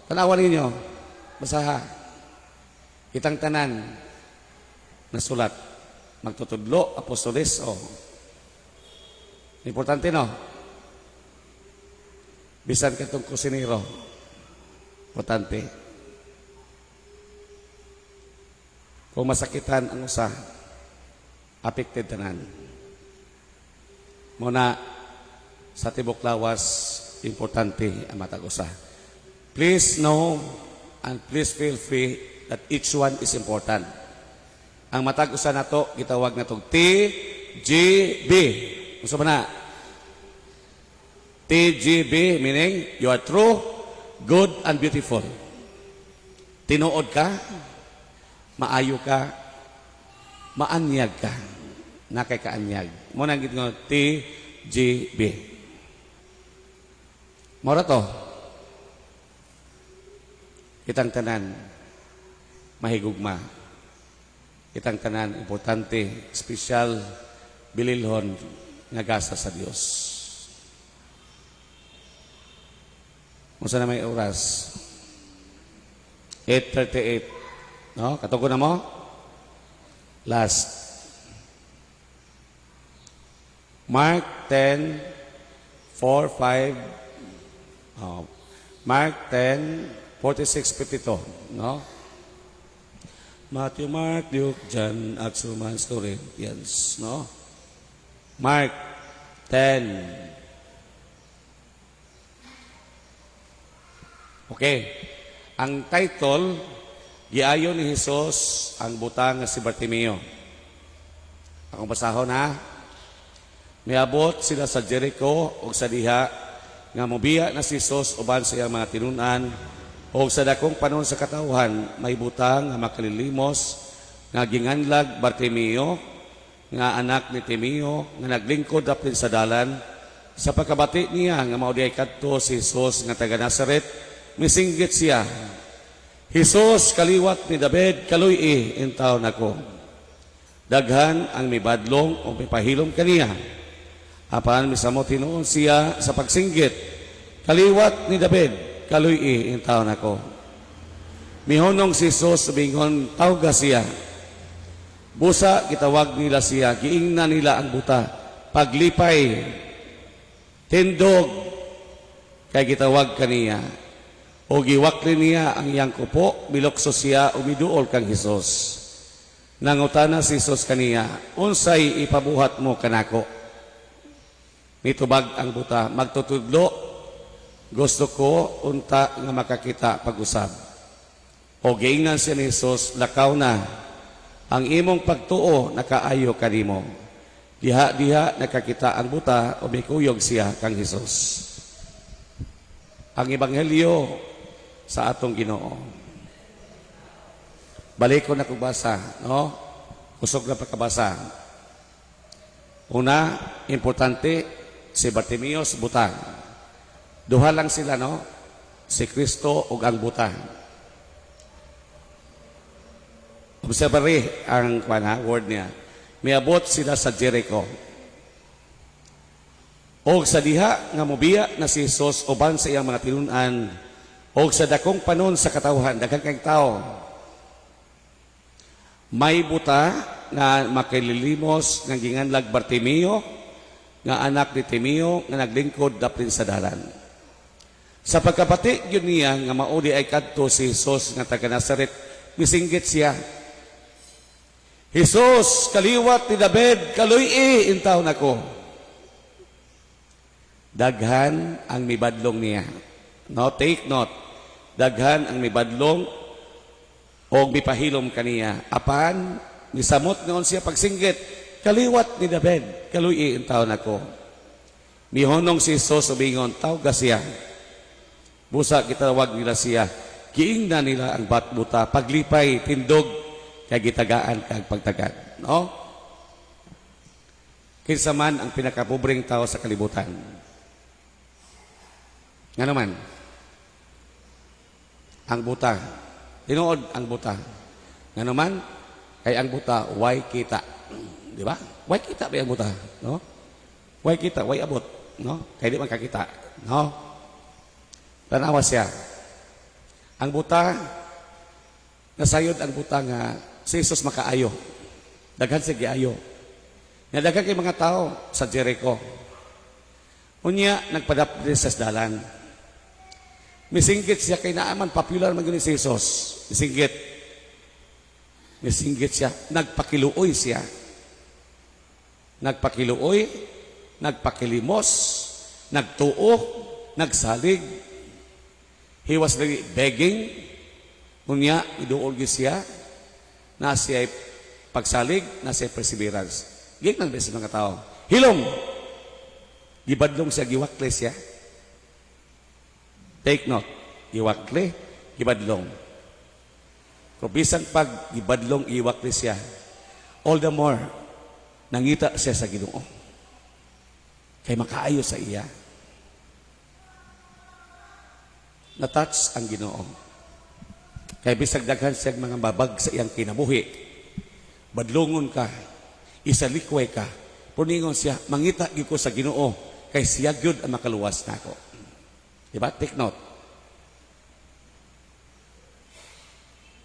Tanawan ninyo, basaha. Kitang tanan nasulat. Magtutudlo, apostoles, oh. Importante, no? Bisan katong kusinero. Importante. Kung masakitan ang usa, affected tanan. Mao na sa tibok lawas, importante ang matag usa. Please know and please feel free that each one is important. Ang matag usa nato gitawag natong TGB. Unsa ba na? TGB meaning you are true, good, and beautiful. Tinuod ka, maayo ka, maanyag ka. Naa kay kaanyag. Mao nang gitawag TGB. Mao ra to. Kitang tanan mahigugma. Kitang tanan importante, espesyal, bililhon nga gasa sa Dios. Unsa na may oras? 8:38. No? Katugo na mo? Last. Mark 10, 4, 5, oh, Mark 10, 46, 52. No? Matthew, Mark, Luke, John, Acts, Romans, Corinthians. No? Mark 10. Okay. Ang title, "Giayo ni Jesus ang Buta nga si Bartimeo." Akong basahon ha. Miabot sila sa Jericho ug sa diha nga mobiya na si Jesus uban sa iyang mga tinun-an ug sa dakong panon sa katawhan, may buta nga makalilimos nga ginganlag Bartimeo nga anak ni Timeo nga naglingkod dapit sa dalan. Sa pagkabati niya nga mao diay kadto si Jesus nga taga Nazaret, misinggit siya, "Jesus, kaliwat ni David, kaluy-i intaw nako." Daghan ang mibadlong o mipahilom kaniya. Apan misamot hinuon siya sa pagsinggit, "Kaliwat ni David, kaluy-i intaw nako." Mihunong si Jesus, miingon, "Tawga siya." Busa gitawag nila siya, giingnan nila ang buta, "Paglipay, tindog, kay gitawag kaniya." O giwakli niya ang iyang kupo, milukso siya, ug miduol kang Jesus. Nangutana si Jesus kaniya, "Unsay ipabuhat mo kanako?" Mitubag ang buta, "Magtutudlo, gusto ko unta nga makakita pag-usab." O giingnan siya ni Jesus, "Lakaw na, ang imong pagtuo nakaayo kanimo." Diha-diha nakakita ang buta o mikuyog siya kang Jesus. Ang Ebanghelyo sa atong Ginoo. Balik ko na kong basa, no? Kusog na pagkabasa. Una, importante, si Bartimeus, buta. Duha lang sila, no? Si Kristo ug ang buta. Observe ang kwan, ha, word niya. Miabot sila sa Jericho. Og sa diha nga mobiya na si Jesus uban sa iyang mga tinun-an og sa dakong panon sa katawhan, daghan kay tao. May buta nga makililimos nga ginganlag Bartimeo nga anak ni Timeo nga naglingkod dapit sa dalan. Sa pagkabati gyud niya nga mao diay kadto si Jesus nga taga Nazaret, misinggit siya, "Jesus, kaliwat ni David, kaluy-i intaw nako." Daghan ang mibadlong niya. No, take note. Daghan ang mibadlong o mipahilom kaniya. Apan, misamot noon siya pagsinggit, "Kaliwat ni David, kaluy-i intaw nako." Mihunong si Jesus ug miingon, "Tawga siya." Busa gitawag nila siya. Giingnan nila ang buta, "Paglipay, tindog, kay gitagaan kag pagtagad." No? Kinsa man ang pinakapobreng tao sa kalibutan? Nga naman, ang buta. Tinuod ang buta. Nga naman, kay ang buta, way kita. Di ba? Way kita ba ang buta? No? Way kita, way abot. No? Kay di man kakita. No? Tanawa siya. Ang buta, nasayod ang buta nga si Jesus makaayo. Daghan siya giayo. Nga daghan kay mga tao sa Jericho. Unya, nagpadapli sa dalan. Misinggit siya kay naaman, popular man gyud ni si Jesus. Misinggit. Nisinggit siya, nagpakiluoy siya. Nagpakiluoy, nagpakilimos, nagtuo, nagsalig. He was really begging. Unya, iduol gyud siya. Na siya pagsalig, na siya perseverance. Giingnan ba sa mga tao? Hilom! Gibadlong siya, giwakli siya. Take note, giwakli, gibadlong. Pero bisan pag gibadlong, iwakli siya, all the more, nangita siya sa Ginoo. Kay makaayo sa iya. Na-touch ang Ginoo. Kay bisag daghan siya mga babag sa iyang kinabuhi, badlongon ka, isalikway ka, puningon siya, mangita gyud ko sa Ginoo, kay siya gyud ang makaluwas nako. Diba? Take note.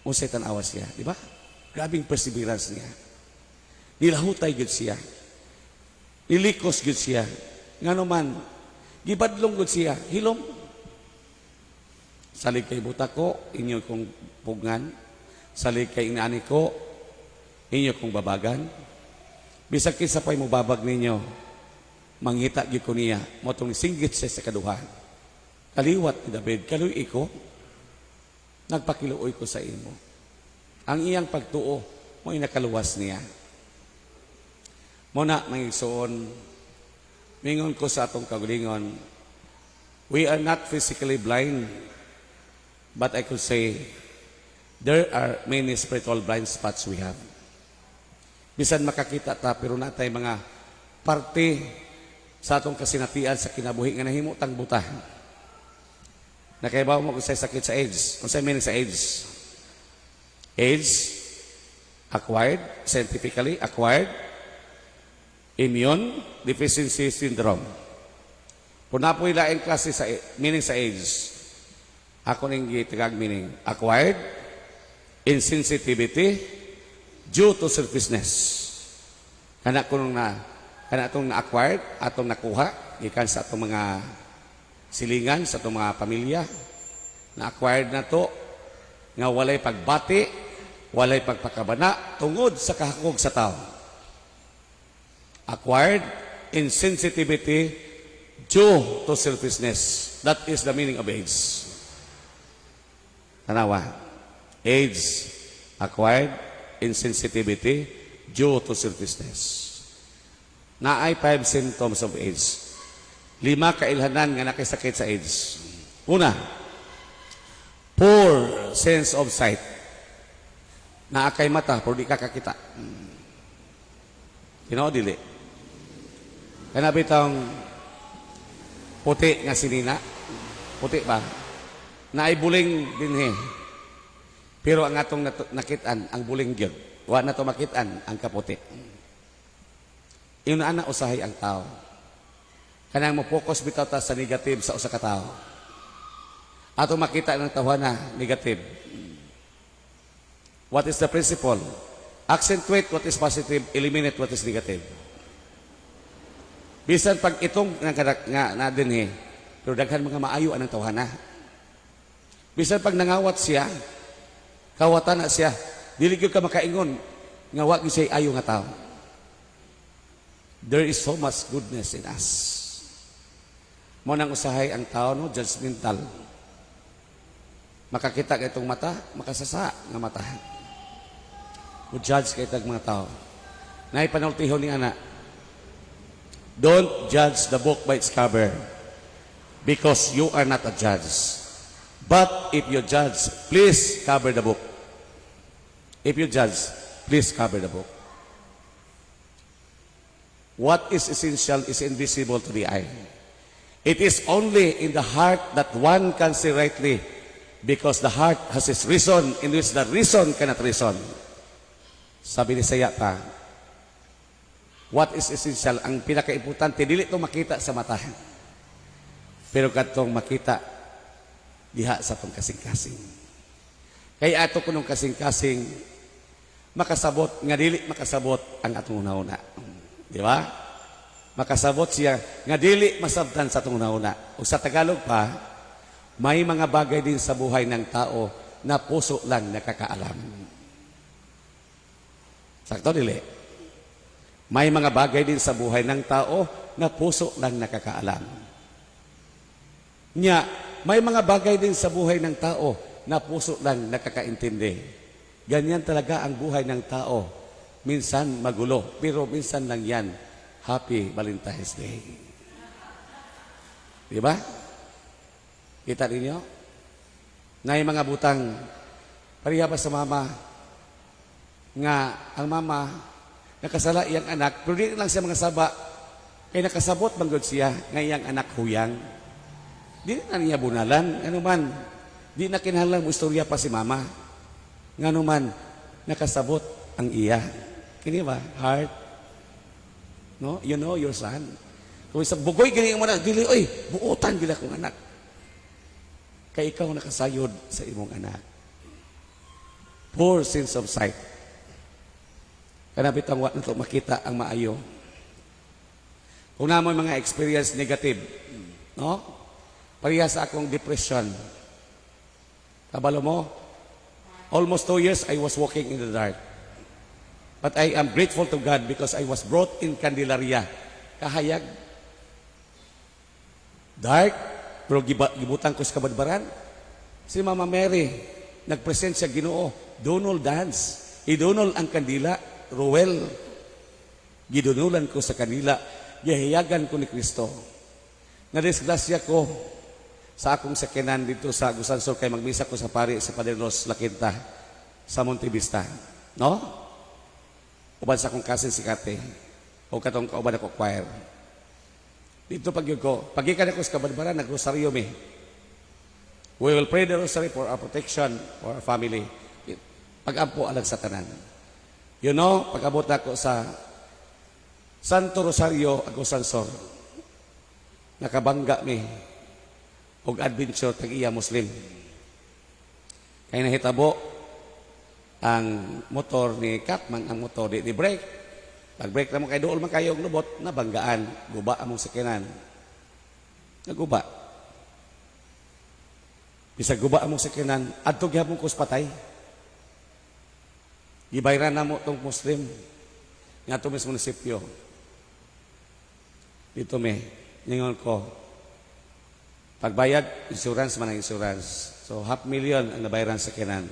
Unsay tan-awa siya, di ba? Grabing perseverance niya. Nilahutay gyud siya. Nilikos gyud siya. Ngano man, gibadlong gyud siya, hilom. Salig kay buta ko, inyo kong pugngan. Salig kay inaani ko, inyo kong babagan. Bisag kinsa pa'y mobabag ninyo, mangita gyud ko niya, mao tong singgit siya sa kaduha. Kaliwat ni David, kaluy ko, nagpakiluoy ko sa imo. Ang iyang pagtuo, mo'y nakaluwas niya. Mao na, mga igsoon, mingon ko sa atong kaugalingon, we are not physically blind, but I could say, there are many spiritual blind spots we have. Bisan makakita ta, pero natay mga parte sa atong kasinatian sa kinabuhi nga nahimo tang buta. Nakaibaw mo kung say sakit sa AIDS. Kung say meaning sa AIDS. AIDS, acquired, scientifically acquired, immune deficiency syndrome. Kung napoy laing klase sa meaning sa AIDS, ako ning gitagag meaning, acquired insensitivity due to selfishness. Kana kuno na kana atong na-acquired, atong nakuha gikan sa atong mga silingan, sa atong mga pamilya, na-acquired na to nga walay pagbati, walay pagpakabana tungod sa kahakog sa tao. Acquired insensitivity due to selfishness. That is the meaning of AIDS. Tanawa. AIDS, acquired insensitivity due to selfishness. Naay five symptoms of AIDS. Lima kailhanan nga nakisakit sa AIDS. Una, poor sense of sight. Naa kay mata, pero di ka kakita. Tinuod dili. Kana bitong puti nga sinina. Puti ba? Naay buling dinhi. Pero ang atong nakitaan, ang buling gyud. Wa na to makitaan ang kaputi. Ingon ana usahay ang tao. Kanang mo focus bitaw ta sa negative sa usa ka tawo. Ato makita ng tawhana negative. What is the principle? Accentuate what is positive, eliminate what is negative. Bisan pag itong nga, nga na dinhi, pero daghan mga maayo anang tawhana. Bisan pag nangawat siya, kawatan na siya, dili gyud ka makaingon nga wa gyud siya ayo nga tawo. There is so much goodness in us. Mao nang usahay ang tao, no, judgmental. Makakita kay itong mata, makasasa nga mata. Mo judge kay tag mga tao. Naay panultihon ni ana. Don't judge the book by its cover because you are not a judge. But if you judge, please cover the book. If you judge, please cover the book. What is essential is invisible to the eye. It is only in the heart that one can see rightly because the heart has its reason in which the reason cannot reason. Sabi ni Saya pa, what is essential, ang pinaka-importante, dili ito makita sa mata. Pero katong makita diha sa atong kasing-kasing. Kaya ato kunong kasing-kasing, makasabot, nga dili makasabot ang atong una-una. Di ba? Makasabot siya nga dili masabtan sa atong una-una. O sa Tagalog pa, may mga bagay din sa buhay ng tao na puso lang nakakaalam. Sakto, dili? May mga bagay din sa buhay ng tao na puso lang nakakaalam. Nya, may mga bagay din sa buhay ng tao na puso lang nakakaintindi. Ganyan talaga ang buhay ng tao. Minsan magulo, pero minsan lang yan. Happy Valentine's Day. Di ba? Kita ninyo? Na yung mga butang, pareha ba sa mama, nga ang mama, nakasala iyang anak, pero di lang siya mga saba, kay nakasabot man gud siya nga iyang anak huyang. Di na niya bunalan, ano man, di na kinahanglan mo istorya pa si mama. Ngano man, nakasabot ang iya. Kini ba? Heart. No? You know your son. Kung sa bugoy gani mo na, dili, oy, buotan gila kong anak. Kay ikaw nakasayod sa imong anak. Poor sense of sight. Kana bitang wa nato makita ang maayo. Kung naa moy mga experience negative, no? Pareha sa akong depression. Kabalo mo, almost 2 years I was walking in the dark. But I am grateful to God because I was brought in Candelaria. Kahayag. Dark, pero gibutang ko sa kabadbaran. Si Mama Mary, nagpresent siya Ginoo, Donald dance. Idunol ang kandila, Ruel. Gidunulan ko sa kanila, gihayagan ko ni Kristo. Nadisgrasya ko sa akong sakyanan dito sa Agusan Sur kay magmisa ko sa pari sa Padre Los La Quinta sa Monte Vista. No? Uban sa akong cousin si Kate. O katong kauban ako choir. Dito pag ko, pagikan ako sa kabadbaran, nagrosaryo mi. We will pray the rosary for our protection, for our family. Pag-ampo alang sa tanan. Pag-abot ako sa Santo Rosario, Agusan Sur, nakabangga mi og adventure tag iya Muslim. Kay nahitabo ang motor ni Katman, ang motor di brake. Pag brake na mo kay duol man kayo og lubot, nabanggaan, guba among sakyanan. Naguba. Bisag guba among sakyanan, adto gihapon ko sa patay. Gibayran na mo tong Muslim nga mis munisipyo. Dito me, ningon ko, pagbayad, insurance man ang insurance. So, half million ang nabayaran sa kinan.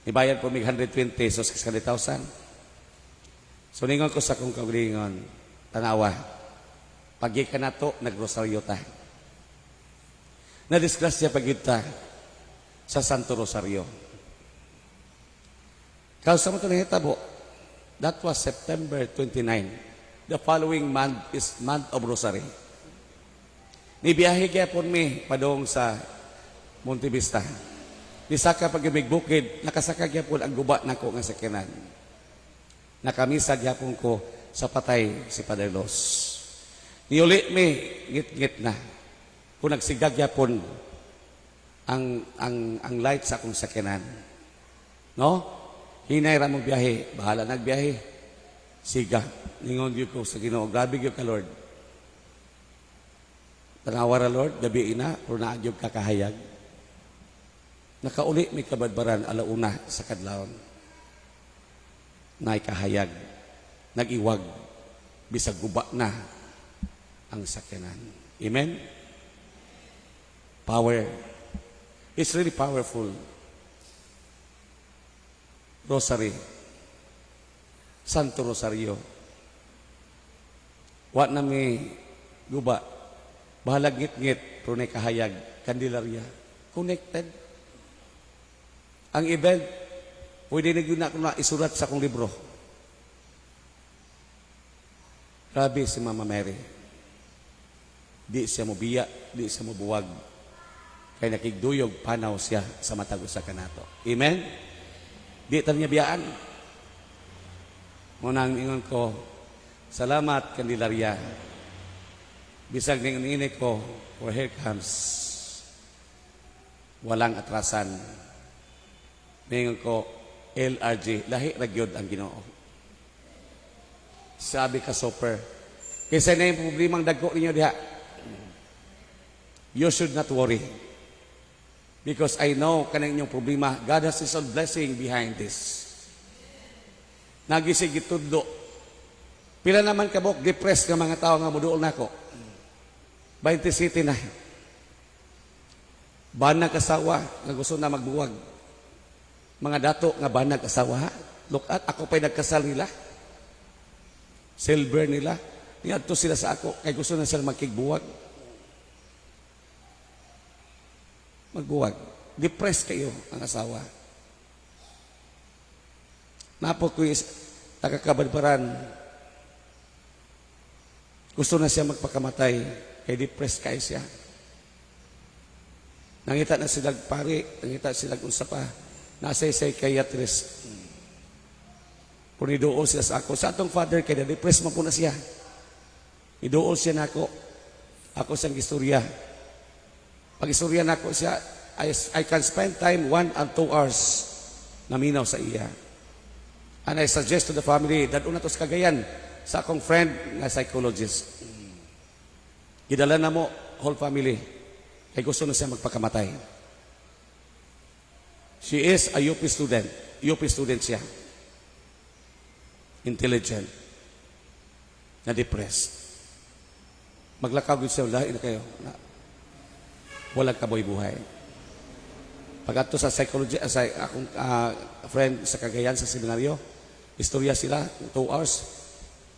Ibayad po mig 120, so 600,000. So, ningon ko sa akong kaugalingon, tanawa, paggikan nato, nagrosaryo ta. Nadisgrasya pag ta sa Santo Rosario. Kausa mo ito nahitabo, that was September 29. The following month is month of Rosary. Nibiyahe gyapon mi padong sa Monte Vista. Nisaka pag bukid, nakasaka gyapon ang guba nako nga sakyanan. Nakamisa gyapon ko sa patay si Padre Los. Niuli mi ngit-ngit na. Kung nagsigag gyapon ang light sa akong sakyanan. No? Hinay ra mong biyahe, bahala nagbiyahe. Siga, ningon gyud ko sa Ginoo, grabe gyud ka, Lord. Tanawa ra, Lord, gabi ina, pero naa gyud ka kahayag. Nakauli may kabadbaran alauna sa kadlawon. Naay kahayag, nag-iwag, bisag guba na ang sakyanan. Amen? Power. It's really powerful. Rosary. Santo Rosario. Wa na mi guba. Bahalag ngit-ngit, pero naay kahayag, Candelaria. Connected. Ang event, pwede na yun ako na isulat sa akong libro. Grabe si Mama Mary. Di siya mobiya, di siya mobuwag. Kay nakigduyog panaw siya sa matag usa kanato. Amen? Di ta niya biyaan. Mao nang ingon ko, salamat, Candelaria. Bisag ning ini ko, for here comes, walang atrasan. Ningon ko, LRG, lahi ra gyud ang Ginoo. Sabi ka super. Kaysa na yung problemang dagko ninyo diha. You should not worry. Because I know kanang inyong problema, God has His own blessing behind this. Naa siya'y gitudlo. Pila naman kabuk depressed nga mga tao nga muduol nako. 27 na. Banag asawa nga gusto na magbuwag. Mga dato nga banag asawa, ha? Look at, ako pa'y nagkasal nila. Silver nila. Niadto sila sa ako kay gusto na sila magkigbuwag. Magbuwag. Depressed kayo ang asawa. Napo ko is taga-Cabadbaran. Gusto na siya magpakamatay kay depressed kayo siya. Nangita na sila pari, nangita sila unsa pa. Nasa psychiatrist. Kung niduol sila sa ako, sa atong father kay na-depressed man po na siya. Niduol siya nako. Ako siyang gistorya. Pag istorya nako siya, I can spend time 1 and 2 hours naminaw sa iya. And I suggest to the family, dad-on na to sa Cagayan sa akong friend nga psychologist. Gidala na mo whole family. Kay gusto na siya magpakamatay. She is a UP student. UP student siya. Intelligent. Na-depressed. Maglakaw gud siya, lahi na kayo. Na, walang kabuhay-buhay. Pag sa psychology, sa akong friend sa Cagayan sa seminaryo, istorya sila, 2 hours,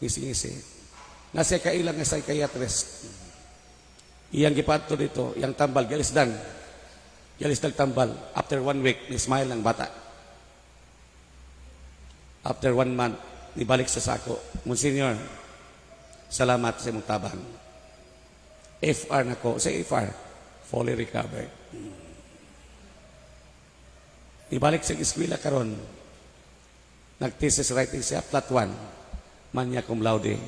ngisi-ngisi. Nasa kailang nga psychiatrist. Iyang gipadto dito, iyang tambal, gialisdan. Gialisdan tambal. After one week, ni smile ang bata. After one month, nibalik sa sako. "Monsignor, salamat sa imong tabang. FR na ko." Sa FR, fully recovered. Ibalik sa eskwela karon. Nag-thesis writing siya, flat 1. Magna cum laude.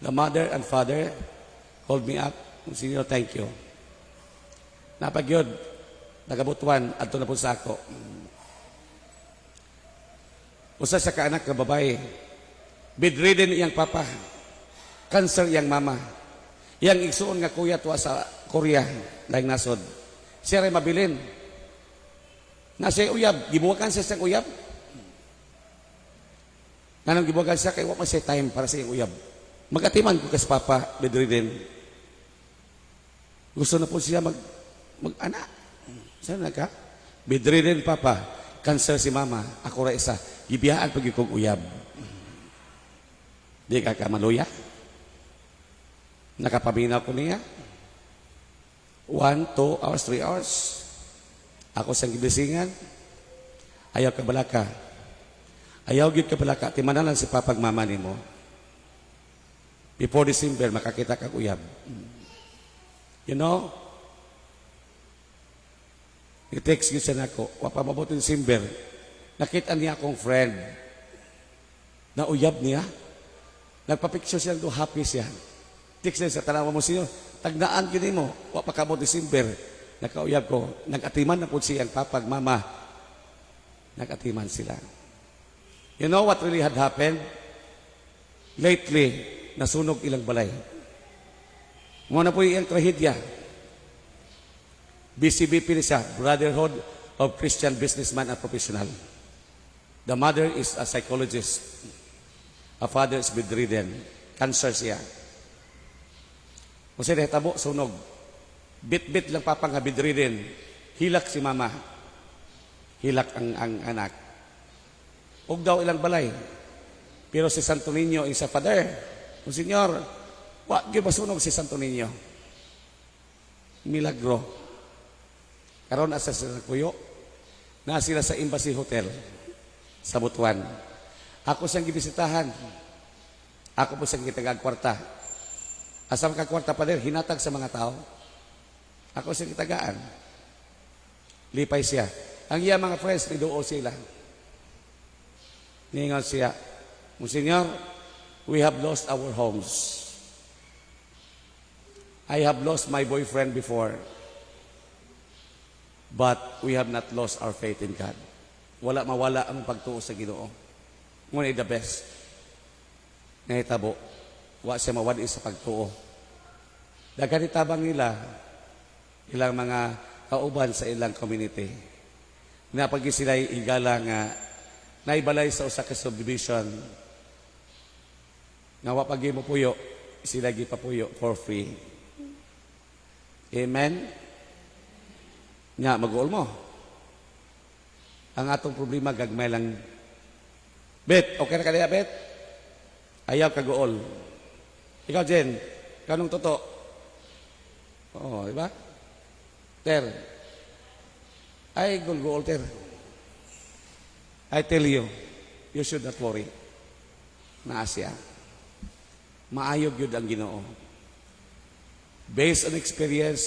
The mother and father called me up. "Monsignor, thank you." Napagyod, nagabutuan, adto na po sa ako. Usa sa kaanak nga babae, bedridden iyang papa, cancer iyang mama. Iyang igsuon nga kuya tuwa sa Korea, laing nasod. Siya ray mabilin. Na siya uyab, gibuwakan siya sa uyab. Nganong gibuwakan siya? Kay wa man siya time para sa iyang uyab. Magatiman ko kas papa, bedridden. Gusto na po siya mag-anak. Saan na ka? Bedridden papa, cancer si mama, ako ra isa. Gibiyaan pag kong uyab. Di ka kamaluya? Nakapaminaw ko niya. 1, 2 hours, 3 hours. Ako siyang gibisingan. Ayaw ka balaka. Ayaw gyud ka balaka. Timanan lang si papag mama nimo. Before December, makakita ka uyab. I-text gyud siya nako. Wa pa mabot yung December. Nakita niya akong friend. Na uyab niya. Nagpa-picture siya do, happy siya. Text niya sa tanawa mo siya. Tagnaan gyud mo. Wa pa kabot December. Nakauyab ko. Nag-atiman na po siyang papag mama. Nag-atiman sila. You know what really had happened? Lately, nasunog ilang balay. Mao na po iyang trahedya. BCBP ni siya, Brotherhood of Christian Businessman and Professional. The mother is a psychologist. A father is bedridden. Cancer siya. Kung siya nahitabo, sunog. Bit-bit lang papa nga bedridden. Hilak si mama. Hilak ang anak. Ug daw ilang balay. Pero si Santo Niño is a father. Monsignor, wa gyud masunog si Santo Niño. Milagro. Karon asa sila nagpuyo? Na sila sa Embassy Hotel sa Butuan. Ako siyang gibisitahan. Ako po siyang gitagag kwarta. Asa ka kwarta, Pader? Hinatag sa mga tao. Ako siyang gitagaan. Lipay siya. Ang iya mga friends, niduo sila. Ningon siya, "Monsignor, we have lost our homes. I have lost my boyfriend before. But we have not lost our faith in God." Wala mawala ang pagtuo sa Ginoo. Ngunit the best. Nahitabo, wa siya mawad sa pagtuo. Daghan tabang nila ilang mga kauban sa ilang community. Napagi sila higala nga Naibalay sa usa ka subdivision nga wa pa mo puyo, sila gipapuyo for free. Amen? Nga, mag-uol mo. Ang atong problema, gagmay lang. Bet, okay na kaya, Bet? Ayaw kaguol. Ikaw, Jen, kanong toto? Oo, di ba? Ter. Ay, gulguol, ter. I tell you, you should not worry. Naa siya. Maayo gyud ang Ginoo. Based on experience,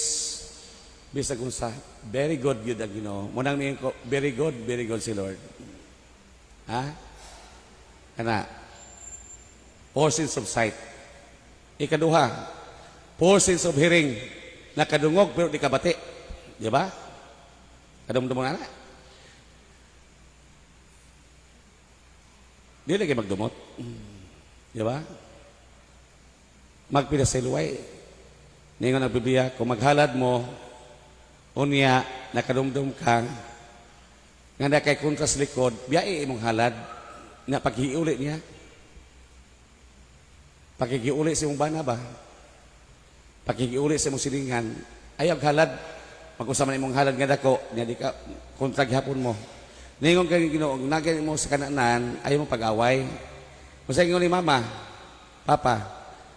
bisag unsa, very good gyud ang Ginoo. Munang miingon ko, very good si Lord. Ha? Kana. Four sense of sight. Ikaduha, four sense of hearing. Nakadungog pero di kabati. Di ba? Kadumdum na na. Di lagi magdumot. Di ba? Magpila sa iluway. Ningon ang Biblia, kung maghalad mo, unya, nakadumdum ka, nga na kay kontra sa likod, biyai imong halad, nga paghiuli niya. Paghiuli sa imong bana ba? Paghiuli sa imong silingan, ayaw halad, mag-usa man imong halad nga dako, niya di ka kontra gihapon mo. Ningon kay Ginoo, nagay mo sa kananan, ayaw mo pag-away. Kung sa ingon ni mama, papa,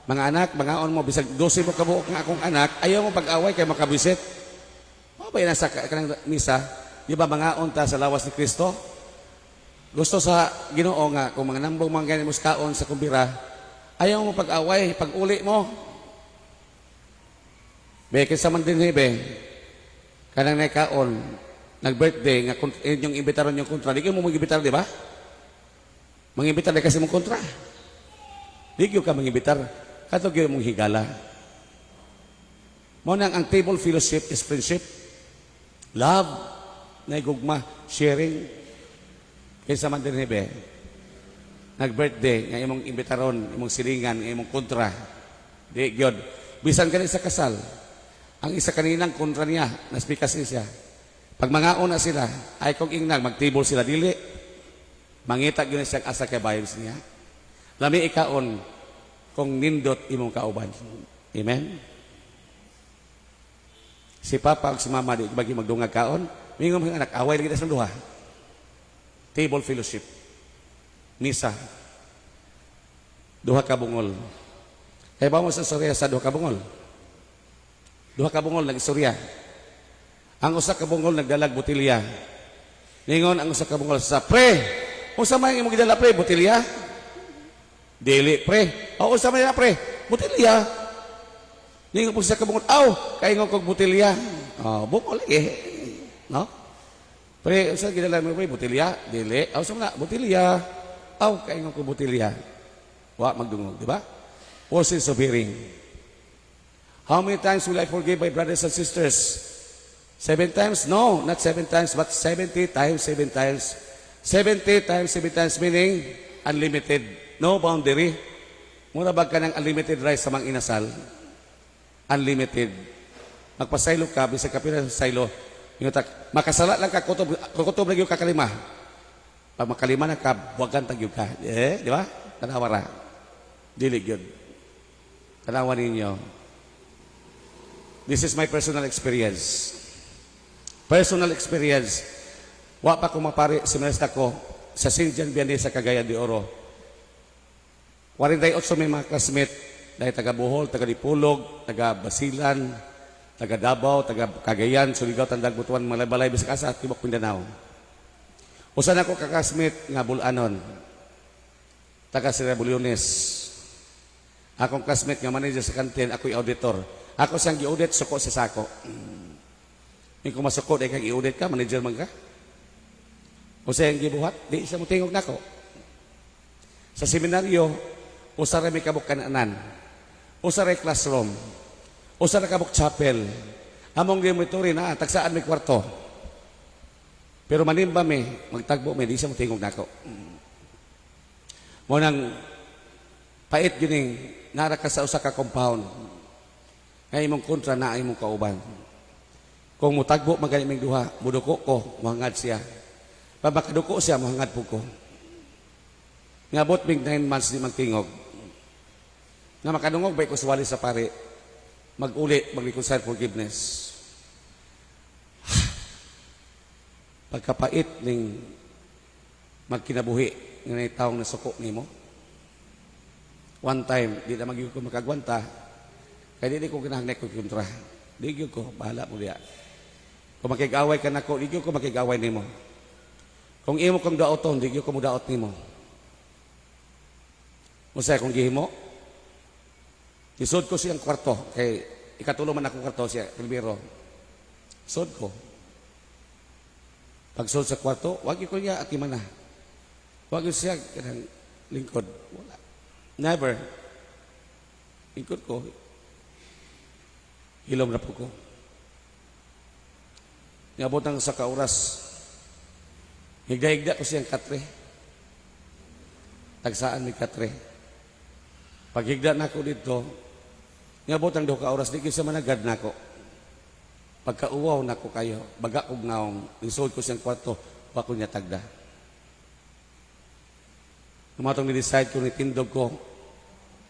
mga anak, mangaon mo, bisag 12 mo kabuok nga akong anak, ayaw mo pag-away kay makabisit. Mao ba yun sa kanang misa? Di ba mangaon ta sa lawas ni Kristo? Gusto sa Ginoo nga kung mga nambong mga ganyan mo sa kaon sa kumbira, ayaw mo pag-away, pag-uli mo. Be, kinsa man din be, kanang nakaon, nag-birthday, nga inyong imbitaron yung kontra, di kayo mo mag-imbitar, di ba? Mangimbitar di kasi mong kontra. Di kayo ka mangimbitar. Kato kayo mong higala. Mao nang ang table fellowship is friendship. Love, naigugma, sharing. Kaysa man din be, nag-birthday, nga imong imbitaron, imong silingan, nga imong kontra. Di gyud. Bisan kani sa kasal, ang isa kaninang kontra niya, naspikas siya. Pag mangaon na sila, ay kung ingnag, mag-table sila, dili. Mangita gyud siya asa kay vibes niya. Lami ikaon kung nindot imong kauban. Amen? Si Papa ug si Mama di bagi magdungag kaon, mingon mga anak, away lagi sa duha. Table fellowship. Misa. Duha ka bungol. Kay ba mo sa istorya sa duha ka bungol? Duha ka bungol nag-istorya. Ang usa ka bungol nagdalag botilya. Ningon ang usa ka bungol sa pre. Unsa man imong gidala, pre, botilya? Dili, pre. O unsa man na, pre? Botilya. Ningon po sa kabungol, aw, kaingon kog botilya. Oh, bungol lagi. No? Pre, unsa gidala mo, pre, botilya? Dili. Aw, unsa man na, botilya. Aw, kaingon kog botilya. Wa magdungog, di ba? Four sense of hearing. How many times will I forgive my brothers and sisters? Seven times? No, not seven times, but 70 times, seven times. 70 times, seven times, meaning unlimited. No boundary. Mura ba ka ng unlimited rice sa mga inasal? Unlimited. Magpasaylo ka, bisag ka pila sa saylo. Yung tak, makasala lang ka, kutob, kutob lagi ka kalima. Pag makalima na ka, buwagan tag ka. Eh, di ba? Tanawa ra. Dili gyud. Tanawa ninyo. This is my personal experience. Personal experience. Wa pa ko mapari, seminarista ko sa St. John Vianney sa Cagayan de Oro. 48 may mga classmate dahil taga Bohol, taga Dipolog, taga Basilan, taga Davao, taga Cagayan, Surigao, Tandag, Butuan, Malaybalay, bisag asa, tibuok Mindanao. Usa na ko ka-classmate nga Bulanon. Taga Sierra Bulyones. Akong classmate nga manager sa canteen, ako'y auditor. Ako siyang gi-audit, suko sa sako. Yung kung masuko, di kang i-audit ka, manager man ka. O sa iyang gibuhat, di siya mo tingog nako. Sa seminaryo, usa ra may kabuk kananan. Usa ra classroom. Usa ra kabuk chapel. Among dormitory na, tagsaan may kwarto. Pero manimba mi, magtagbo mi, di siya mo tingog nako. Mo nang pait gining nara ka sa usa ka compound. Nga imong kontra na imong kauban. Kung mutagbo man gani ming duha, muduko ko, muhangad siya. Pag makaduko siya, muhangad po ko. Ngabot mig 9 months di magtingog. Nga makadungog ba ko suwali sa pari, mag-uli, mag-reconcile, forgiveness. Pagkapait ning magkinabuhi nga nay taong nasuko nimo. One time, di na magyud ko makagwanta, kay di ko ganahan ko kontra. Di gyud ko, bahala mo diya. Kung makig-away ka nako, di gyud ko makig-away nimo. Kung imo kong daoton, di gyud ko mudaot nimo. Unsay akong gihimo? Isod ko siyang kwarto kay ikatulo man akong kwarto siya, primero. Sod ko. Pagsod sa kwarto, wag ko niya atiman na. Wag siya kanang lingkod. Wala. Never. Lingkod ko. Hilom na po ko. Niabot ang sa kauras. Higda-higda ko siyang katre. Tagsaan may katre. Paghigda na ako dito, niabot ang 2 ka oras, di gyud siya managad nako. Pagkauwaw nako kayo, baga kog naong, nisod ko siyang kwarto, wa ko niya tagda. Tumatong ni-decide ko, nitindog ko,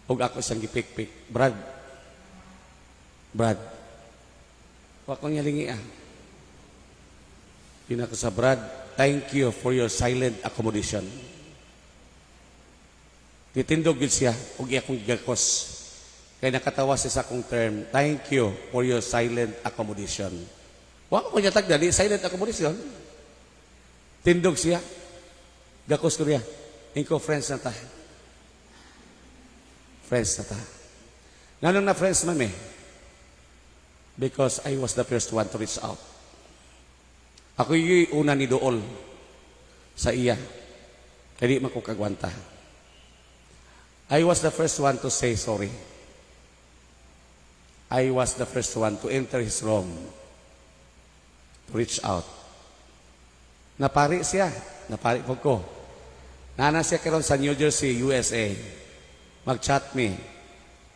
ug ako siyang gipikpik. "Brad, Brad, wa ko niya lingi ah." Pinako sa, "Brad, thank you for your silent accommodation." Titindog gyud siya ug iya akong gigakos. Kay nakatawa siya sa akong term, "Thank you for your silent accommodation." Wa ko niya tagda, di silent accommodation. Tindog siya. Gakos ko niya. Inko, "Friends na ta. Friends na ta." Nganong na friends man eh? Because I was the first one to reach out. Ako yung una ni dool sa iya. Kaya di man ko kagwanta. I was the first one to say sorry. I was the first one to enter his room, to reach out. Napari siya. Napari po ko. Nana siya karon sa New Jersey, USA. Mag-chat me.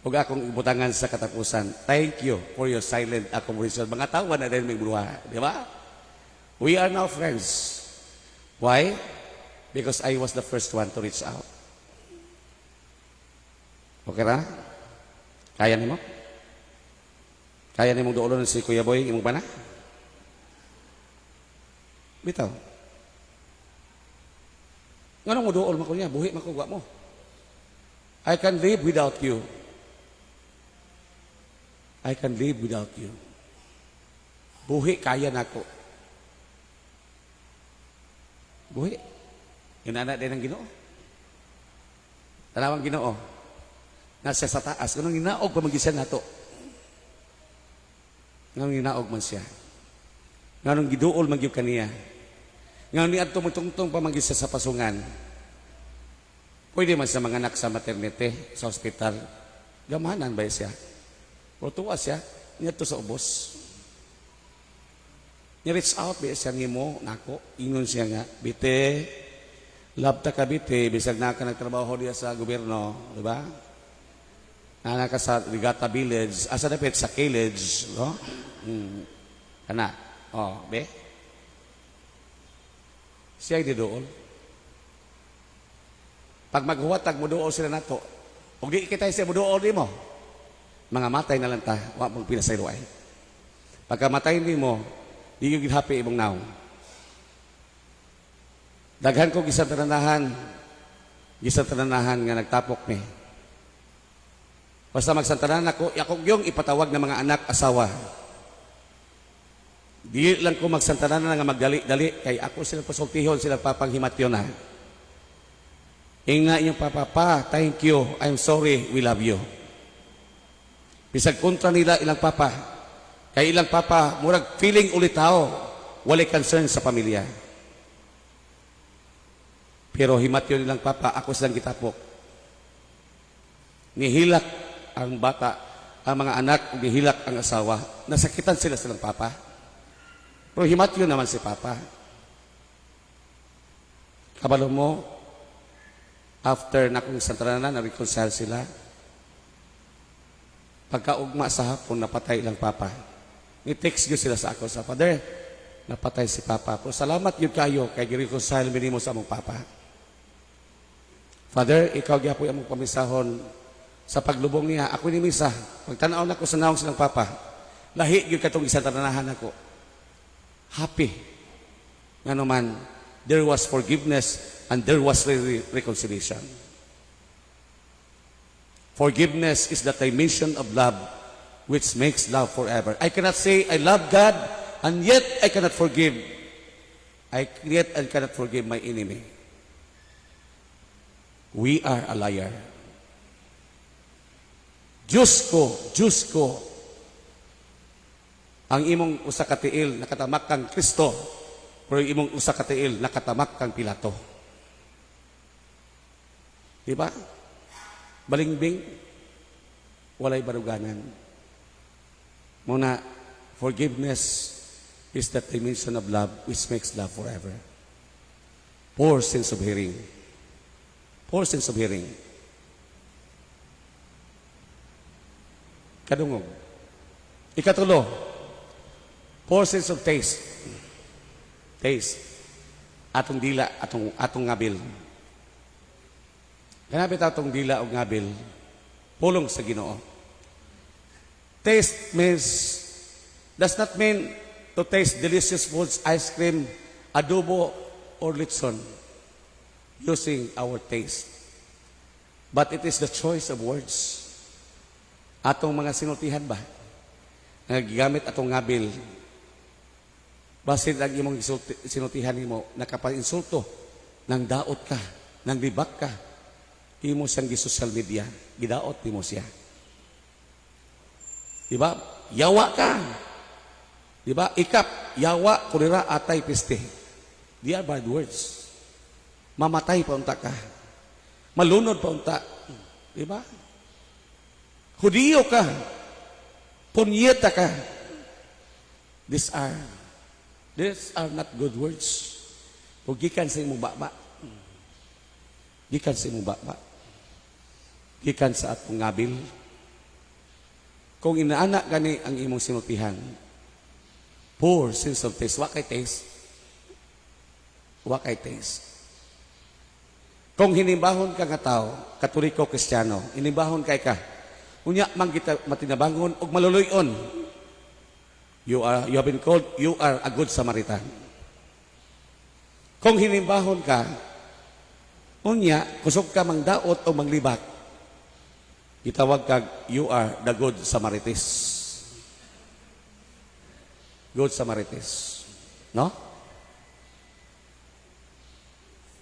Ug akong ibutangan sa katapusan, "Thank you for your silent accommodation." Mga tawa na din may buha. Di ba? We are now friends. Why? Because I was the first one to reach out. Okay ra? Kaya nimo? Kaya nimong duolon si Kuya Boy imong bana? Bitaw. Ngano mo duol man ko niya, buhi man ko wa mo. I can live without you. I can live without you. Buhi kaya nako. Buhi. Inana din ang Ginoo. Tanawang Ginoo. Nasa sa taas. Kanang ginaog pa man siya nato. Nganong ginaog man siya? Nganong giduol man gyud kaniya? Nganong niadto mo tungtong pa man gyud siya sa pasungan? Pwede man sa mga anak sa maternity, sa ospital. Gamanan ba siya? O tuwa siya, niadto sa ubos. Ni-reach out ba siya nimo nako, ingon siya nga, "Bite, love ta ka, bite, bisag na ka nagtrabaho diya sa gobyerno, di ba? Nana ka sa Rigata Village, asa dapit sa Village, no? Kana, oh, be. Siya di dool. Pag maghuwatag mo dool sila nato, ug di kita siya mo dool nimo, mga matay na lang ta, wa mong pinasayloay. Pagka matay nimo, di yung happy imong naong. Daghan ko gisan tananahan nga nagtapok ni. Basta magsantanan ako, ako yung ipatawag ng mga anak, asawa. Di lang ko magsantanan nga magdali-dali, kay ako sila pasultihon, sila papanghimatyon na. Ingna inyong papa, "Pa, thank you, I'm sorry, we love you." Bisag kontra nila ilang papa, kay ilang papa, murag feeling ulitaw, walay concern sa pamilya. Pero himatyon nilang papa, ako silang gitapok. Nihilak ang bata, ang mga anak, ug nihilak ang asawa. Nasakitan sila silang papa. Pero himatyon naman si papa. Kabalo mo, after na kung santranan, na-reconcile sila. Pagkaugma sa hapon, napatay ilang papa. Ni-text gyud sila sa ako sa, "Father, napatay si papa. Pero salamat gyud kayo kay gi-reconcile mi nimo sa among papa." Father, ikaw gyapon among pamisahon sa paglubong niya. Ako ni misa. Pagtanaw nako sa nawong silang papa, lahi gyud katong isang tananahan ako. Happy. Ngano man, there was forgiveness and there was reconciliation. Forgiveness is the dimension of love which makes love forever. I cannot say I love God and yet I cannot forgive. I cannot forgive my enemy. We are a liar. Diyos ko, Diyos ko, ang imong usa ka tiil nakatamak kang Kristo, pero yung imong usa ka tiil nakatamak kang Pilato. Di ba? Balingbing, walay baruganan. Muna, forgiveness is that dimension of love which makes love forever. Poor sense of hearing. Poor sense of hearing. Kadungog. Ikatulo, poor sense of taste. Taste. Atong dila, atong ngabil. Kanapit atong dila o ngabil, pulong sa Ginoo. Taste does not mean to taste delicious foods, ice cream, adobo, or litson using our taste. But it is the choice of words. Atong mga sinultihan ba? Nga gigamit atong ngabil. Basin ang imong sinultihan nimo, nakapainsulto, nang daot ka, nang libak ka, imo siyang gi-social media, gidaot nimo siya. Di ba? Yawa ka. Di ba? Ikap, yawa, kulira, atay, piste. They are bad words. Mamatay pa unta ka. Malunod pa unta. Di ba? Hudiyo ka. Punyeta ka. These are not good words. Ug gikan sa imong baba. Gikan sa imong baba. Gikan sa atong ngabil. Kung inaana gani ang imong sinultihan, poor sense of taste, wa kay taste. Wa kay taste. Kung hinimbahon ka nga tao, Katoliko, Kristiyano, hinimbahon kay ka, unya man kita matinabangon og maluluy-on. You have been called, you are a good Samaritan. Kung hinimbahon ka, unya, kusog ka mangdaot o manglibak, gitawag kag you are the good Samarites. Good Samarites. No?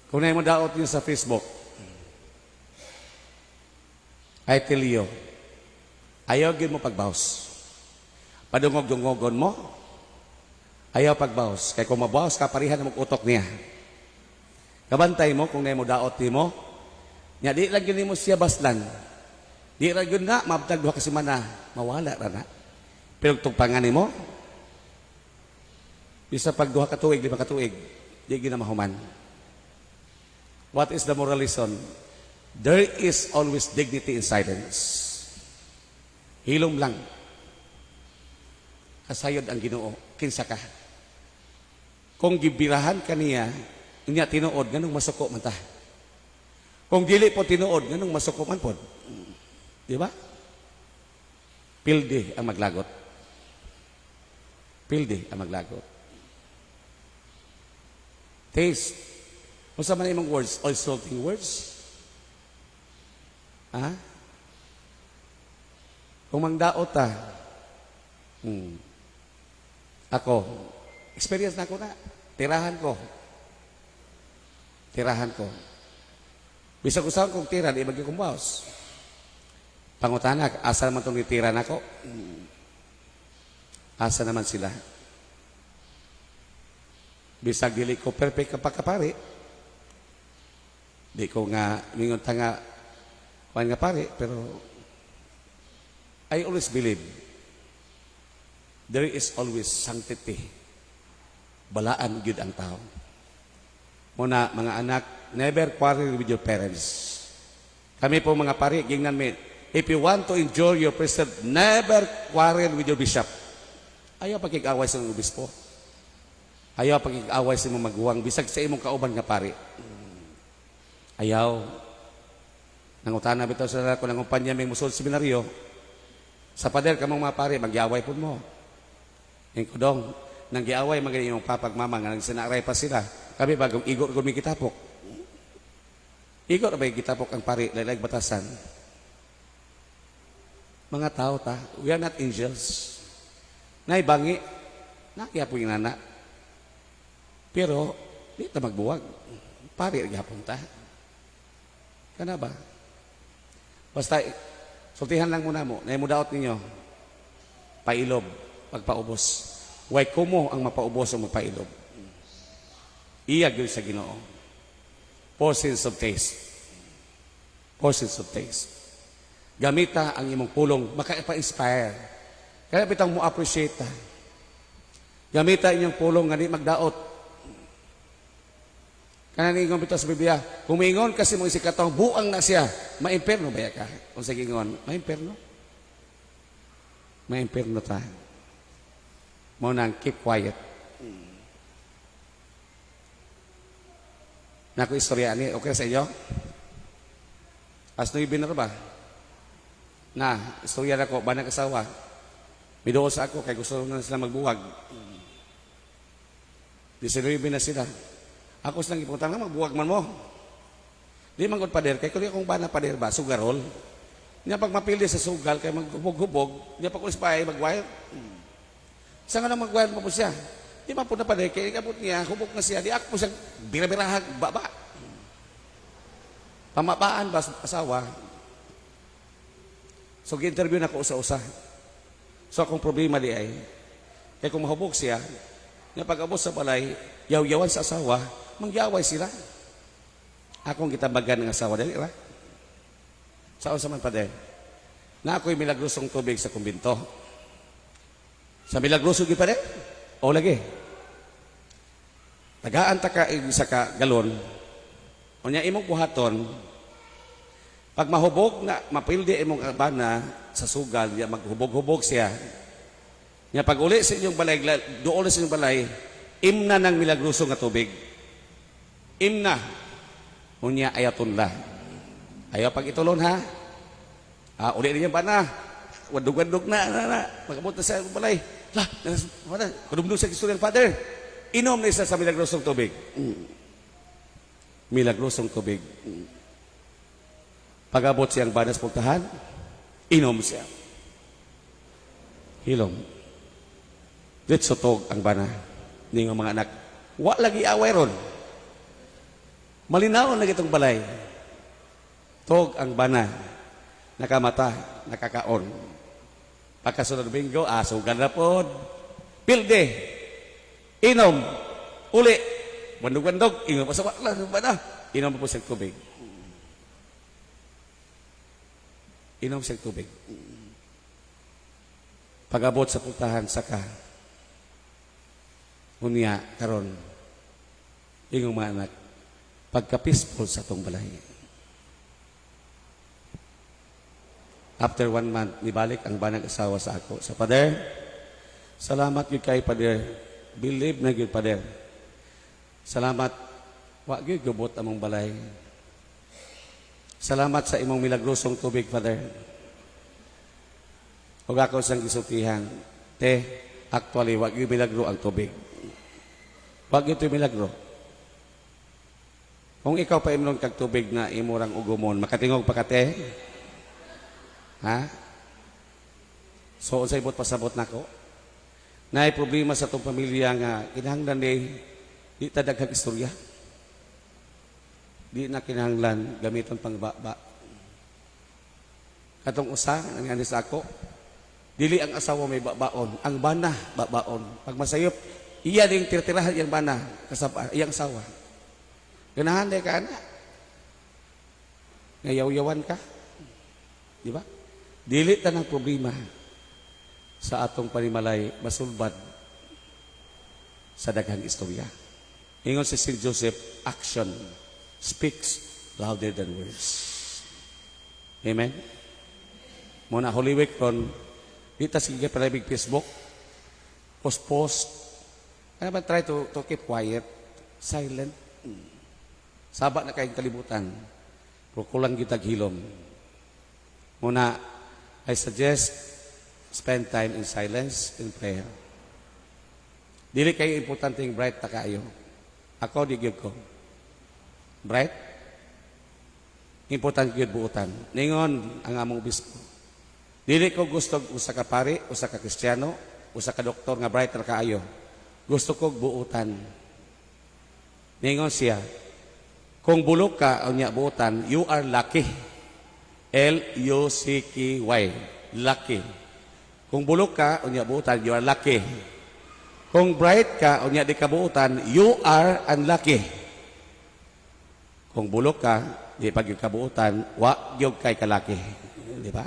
Kung na mo daot niyo sa Facebook, I tell you, ayaw gyud mo pagbawas. Padungog-dungogon mo, ayaw pagbawas. Kay kung mabawas ka, parihan na utok niya. Kabantay mo kung na mo daot nimo, nya di lang gyud nimo siya baslan. Di ra gyud na mabtag 2 ka semana, mawala ra na. Pero tugpangan nimo, bisa pag 2 ka tuig, 5 ka tuig, di gyud na mahuman. What is the moral lesson? There is always dignity in silence. Hilom lang. Kasayod ang Ginoo, kinsa ka. Kung gibirahan ka niya, niya tinuod, nganong masuko man ta? Kung dili po tinuod, nganong masuko man pod? Di ba? Pildi ang maglagot. Pildi ang maglagot. Taste. Unsa man imong words? All insulting words? Ha? Kung mangdaot ta, ako, experience na ako na. Tirahan ko. Tirahan ko. Bisag usahan kong tira, di maging kumbaos. Pangutana, asa naman itong tira nako? Asa naman sila? Bisag dili ko perfect ka pagkapari. Di ko nga, mingon ta nga, kuan nga pare, pero I always believe there is always sanctity. Balaan gyud ang tao. Muna, mga anak, never quarrel with your parents. Kami po mga pari, gingnan mi, if you want to enjoy your priesthood, never quarrel with your bishop. Ayaw pagkikaway sa imong obispo. Ayaw pagkikaway sa imong maguwang, bisag sa imong kauban nga pari. Ayaw. Nangutana bitaw sa ko nang kumpanya may musulod seminaryo. Sa pader kamong mga pare, magyaway pud mo. Yung kudong, nang giaway man gani imong papag mama nga nagsinaaray pa sila. Kami bagong igo gud mi gitapok. Igo ra ba gitapok ang pari, lalag batasan. Mga tao ta, we are not angels. Naibangi, nakiya po yung nana. Pero, di ta magbuwag. Pari gihapon ta. Kana ba? Basta, sultihan lang muna mo, na daot ninyo, pailob, pagpaubos. Way kumo ang mapaubos o mapailob. Iya gyud sa Ginoo. Four sense of taste. Four sense of taste. Gamita ang imong pulong, maka-inspire. Kaya bitang mo appreciate ta. Gamita inyong pulong nga di magdaot. Kana ningon bitaw sa Biblia, kung mingon kasi mo isikatong buang na siya, maimperno ba ka? Kung sa gingon, maimperno. Maimperno ta. Mo nang keep quiet. Nako istorya ni, okay sa inyo? As nuibe na ba? Na, istorya na ko, ba asawa? Miduol sa ako, kay gusto na sila magbuwag. 19 na sila. Ako silang ipunta nga, magbuwag man mo. Di man gud pader, kay kung akong bana pader ba, sugarol. Niya pag mapili sa sugal, kay maghubog-hubog, niya pag ulis pa ay magwire. Sa nga na magwire mo po siya. Di man po na pader, kay ikabot niya, hubog na siya, di ako po siya, bira-birahag, baba. Pamapaan ba asawa? So, gi-interview na ko usa-usa. So, akong problema di ay, kay kung mahubog siya, nga pag-abot sa balay, yaw-yawan sa asawa, mangyaway sila. Akong gitambagan ng asawa, dali ra. Saan sa man pader? Na ako'y milagrosong tubig sa kumbinto. Sa milagroso gyud pader? O lagi. Tagaan ta ka isa ka galon. Unya imong buhaton, pag mahubog na mapildi imong bana sa sugal, ya maghubog-hubog siya. Nya pag uli sa inyong balay, dool sa inyong balay, imna ng milagroso nga tubig. Imna. Unya ayaton la. Ayaw pag itulon ha. Ah, uli ninyo bana. Wandog-wandog na, na, na. Magabot na sa balay. La, father, kadumdum sa istorya ng father. Inom na isa sa milagrosong tubig. Milagrosong tubig. Pag-abot siyang banas puntahan, inom siya. Hilom. Ditso tog ang bana. Ni nga mga anak. Wa lagi away ron. Malinaw na itong balay. Tog ang bana. Nakamata, nakakaon. Pagkasunod Domingo, asugan na pod. Pilde. Inom. Uli. Wandog-wandog. Inom pa sa wala. Bana. Inom pa po siya tubig. Inom siya tubig. Pag-abot sa puntahan, saka. Unya, karon ingong mga anak, pagka-peaceful sa atong balay. After one month, nibalik ang banag asawa sa ako. Sa pader, salamat gyud kay pader. Believe na gyud pader. Salamat, wa gyud gubot among balay. Salamat sa imong milagrosong tubig, Father. Ug ako sang gisultihan, te, actually, wa gyud milagro ang tubig. Wa gyud to'y milagro. Kung ikaw pa imnon kag tubig na imurang ugumon, makatingog pa ka, te? Ha? So, unsay buot pasabot nako? Naay problema sa atong pamilya nga kinahanglan ni di ta daghang istorya. Di na kinahanglan gamiton pang baba. Katong usa nangani sa ako, dili ang asawa may babaon, ang bana babaon. Pag masayop, iya ding tirtirahan iyang bana kasaba iyang asawa. Ganahan day ka ana. Ngayaw-yawan ka. Di ba? Dili ta ng problema sa atong panimalay masulbad sa daghang istorya. Ingon si St. Joseph, action speaks louder than words. Amen? Muna Holy Week ron, di ta sige palabig Facebook, post-post. Ano ba, try to keep quiet, silent. Saba na kayong kalibutan. Pero kulang kitag hilom. Muna, I suggest spend time in silence, in prayer. Dili kayo importante yung bright ta kaayo. Ako, di gyud ko. Bright? Importante gyud buutan. Ningon ang among obispo. Dili ko gusto usa ka pari, usa ka Kristiyano, usa ka doktor nga bright ra kaayo. Gusto ko buutan. Ningon siya, kung bulok ka unya buutan, you are lucky. Lucky. Lucky. Kung bulok ka unya buutan, you are lucky. Kung bright ka unya di ka buutan, you are unlucky. Kung bulok ka, di pag ka buutan, wa gyud kay ka-lucky. Di ba?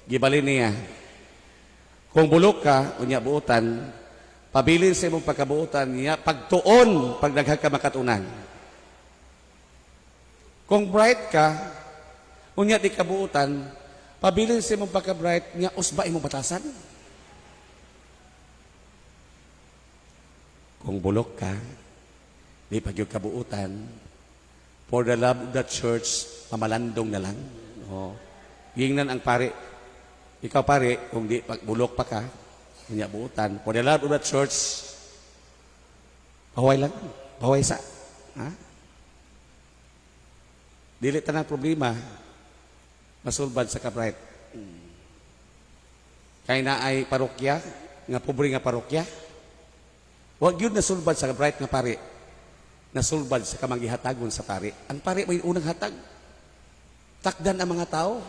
Gibalin niya. Kung bulok ka, unya buutan, pabilin sa imong pagkabuutan niya, pagtuon, pag daghan ka makatunan. Kung bright ka, unya di ka buutan, pabilin sa imong pagka-bright niya, usba imong batasan. Kung bulok ka, di pa gyud kabuutan, for the love of the church, mamalandong na lang. Oh. Gingnan ang pare, ikaw pare, kung di pag bulok pa ka, unya buutan, for the love of the church, pahuway lang, pahuway sa. Ha? Dili tanang problema, masulbad sa ka-bright. Kay na ay parokya, nga pobre nga parokya, wag yun nasulbad sa bright nga pare. Nasulbad sa kamanggihatagon sa pare. Ang pare may unang hatag. Takdan ang mga tao.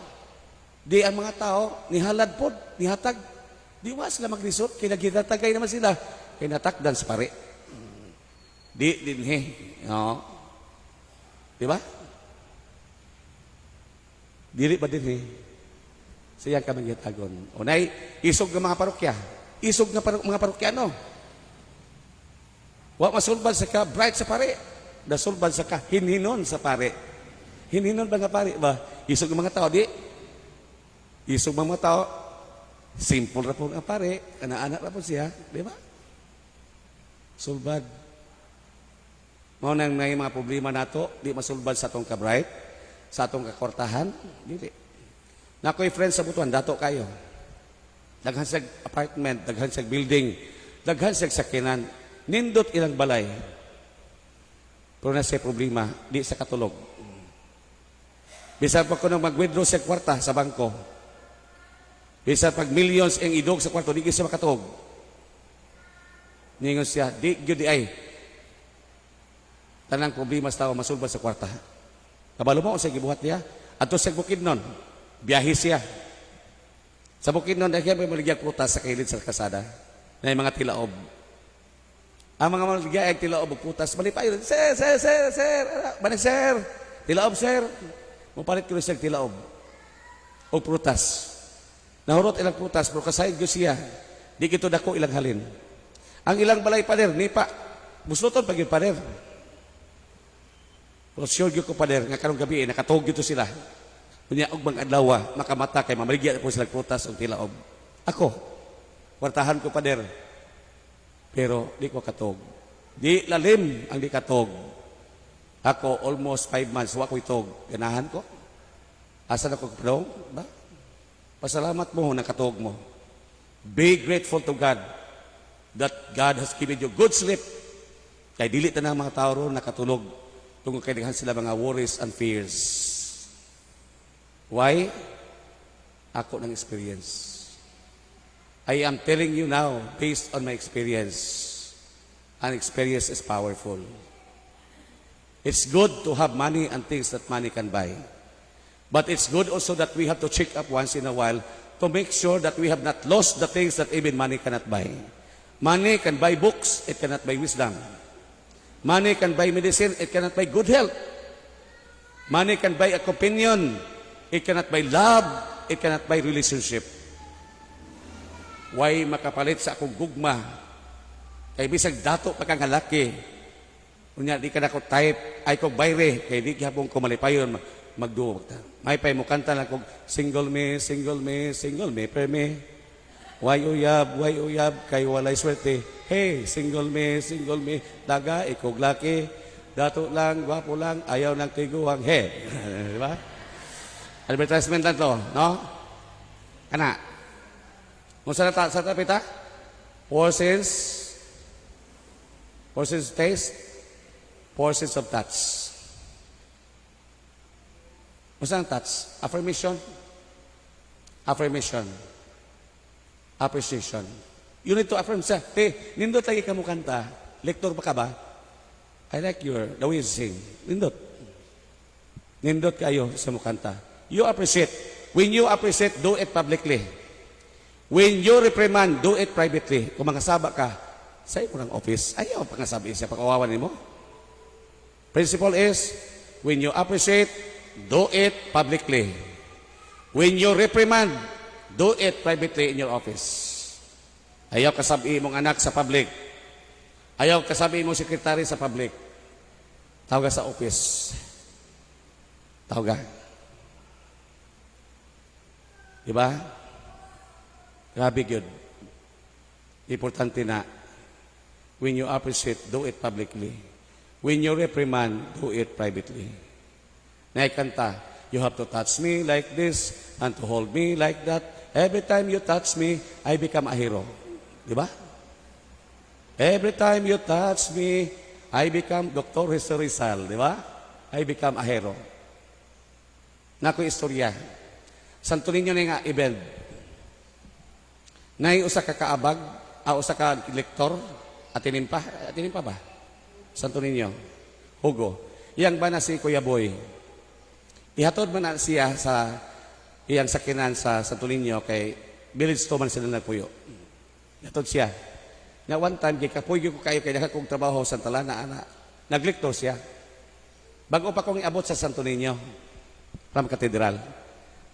Di ang mga tao, nihalad pod, nihatag. Di wa sila maglisod, kay naghitatagay naman sila. Kay natakdan sa pare. Di dinhi. No? Di ba? Dili ba dinhi? Siya ka manggihatagon. O nay, isog ng mga parokya. Isog nga mga parokyano. Wa masulbad sa ka bright sa pare. Nasulbad sa ka hinhinon sa pare. Hinhinon ba nga pare ba? Isog ng mga tao di. Isog ng mga tao. Simple ra po ang pare, kana-anak ra po siya, di ba? Sulbad. Mao nang nay mga problema nato, di masulbad sa atong ka-bright, sa atong kakwartahan, dili. Nakoy friends sa Butuan, dato kayo. Daghan sa apartment, daghan sa building, daghan sa sakyanan, nindot ilang balay. Pero na siya problema, di sa katulog. Bisan pa kuno mag-withdraw sa kwarta sa bangko. Bisan pag millions ang idog sa kwarto, di gyud siya makatulog. Ningon siya, di gyud di ay. Tanang problema sa tao masulbad sa kwarta. Kabalo mo sa gibuhat niya? Adto sa Bukidnon, biyahe siya. Sa Bukidnon, dahil may maligya prutas sa kilid sa kasada. Na yung mga tilaob. Ang mga maligya ay tilaob og prutas, malipay. "Sir, sir, sir, sir, banig sir. Tilaob, sir." Mupalit ko siya tilaob. O prutas. Nahurot ilang prutas, pero kasayod ko siya. Di kito dako ilang halin. Ang ilang balay pader, nipa. Busloton pag yung pader. Pero sure gyud ko, pader, nga karong gabi, eh, nakatuog gyud to sila. Unya og bang adlaw, makamata kay mamaligya po sila prutas og tilaob. Ako, kwartahan ko, pader. Pero di ko katog. Di lalim ang di katog. Ako, almost 5 months, wa ko'y tog. Ganahan ko. Asa na ko kapadong? Ba? Pasalamat mo, nakatog mo. Be grateful to God that God has given you good sleep. Kay dili tanang mga tao ron nakatulog tungod kay daghan sila mga worries and fears. Why? Ako ng experience. I am telling you now based on my experience. And experience is powerful. It's good to have money and things that money can buy. But it's good also that we have to check up once in a while to make sure that we have not lost the things that even money cannot buy. Money can buy books, it cannot buy wisdom. Money can buy medicine, it cannot buy good health. Money can buy a companion, it cannot buy love, it cannot buy relationship. Way makapalit sa akong gugma? Kay bisag dato pa kang laki. Unya di ka nako type ay kog bayre kay di gihapon ko malipayon magduo ta. May pay mo kanta lang kog single me, single me, single me per me. Why uyab, why uyab, kay walay swerte. Hey, single me, daga ikog laki. Dato lang, gwapo lang, ayaw ng tiguang, he. Di ba? Advertisement lang to, no? Kana. Kung sa ta sa tapita? Four sense taste, four sense of touch. Unsa ang touch? Affirmation. Affirmation. Appreciation. You need to affirm siya. Te, nindot lagi ka mo kanta. Lektor ba ka ba? I like the way you sing. Nindot. Nindot kayo sa mukanta. You appreciate. When you appreciate, do it publicly. When you reprimand, do it privately. Kung mangasaba ka, sa imo ng office, ayaw pangasabi siya, pakawawan nimo. Principle is, when you appreciate, do it publicly. When you reprimand, do it privately in your office. Ayaw kasabi mong anak sa public. Ayaw kasabi mong sekretary sa public. Tawag sa office. Tawag. Di ba? Grabe gyud. Importante na when you appreciate, do it publicly. When you reprimand, do it privately. Naikanta, "You have to touch me like this and to hold me like that. Every time you touch me, I become a hero." Di ba? "Every time you touch me, I become Dr. Jesus Rizal." Di ba? "I become a hero." Nako istorya. Santo Niño na nga event. Nay usa ka kaabag, usa ka lektor, atinim pa ba? Santo Niño. Hugo. Iyang ba na si Kuya Boy? Ihatod man na siya sa iyang sakinan sa Santo Niño kay village to man sila nagpuyo. Ihatod siya. Nga one time, kay kapoy gyud ko kayo kay daghan kong trabaho sa Talana ana. Naglektor siya. Bago pa kong iabot sa Santo Niño from Cathedral.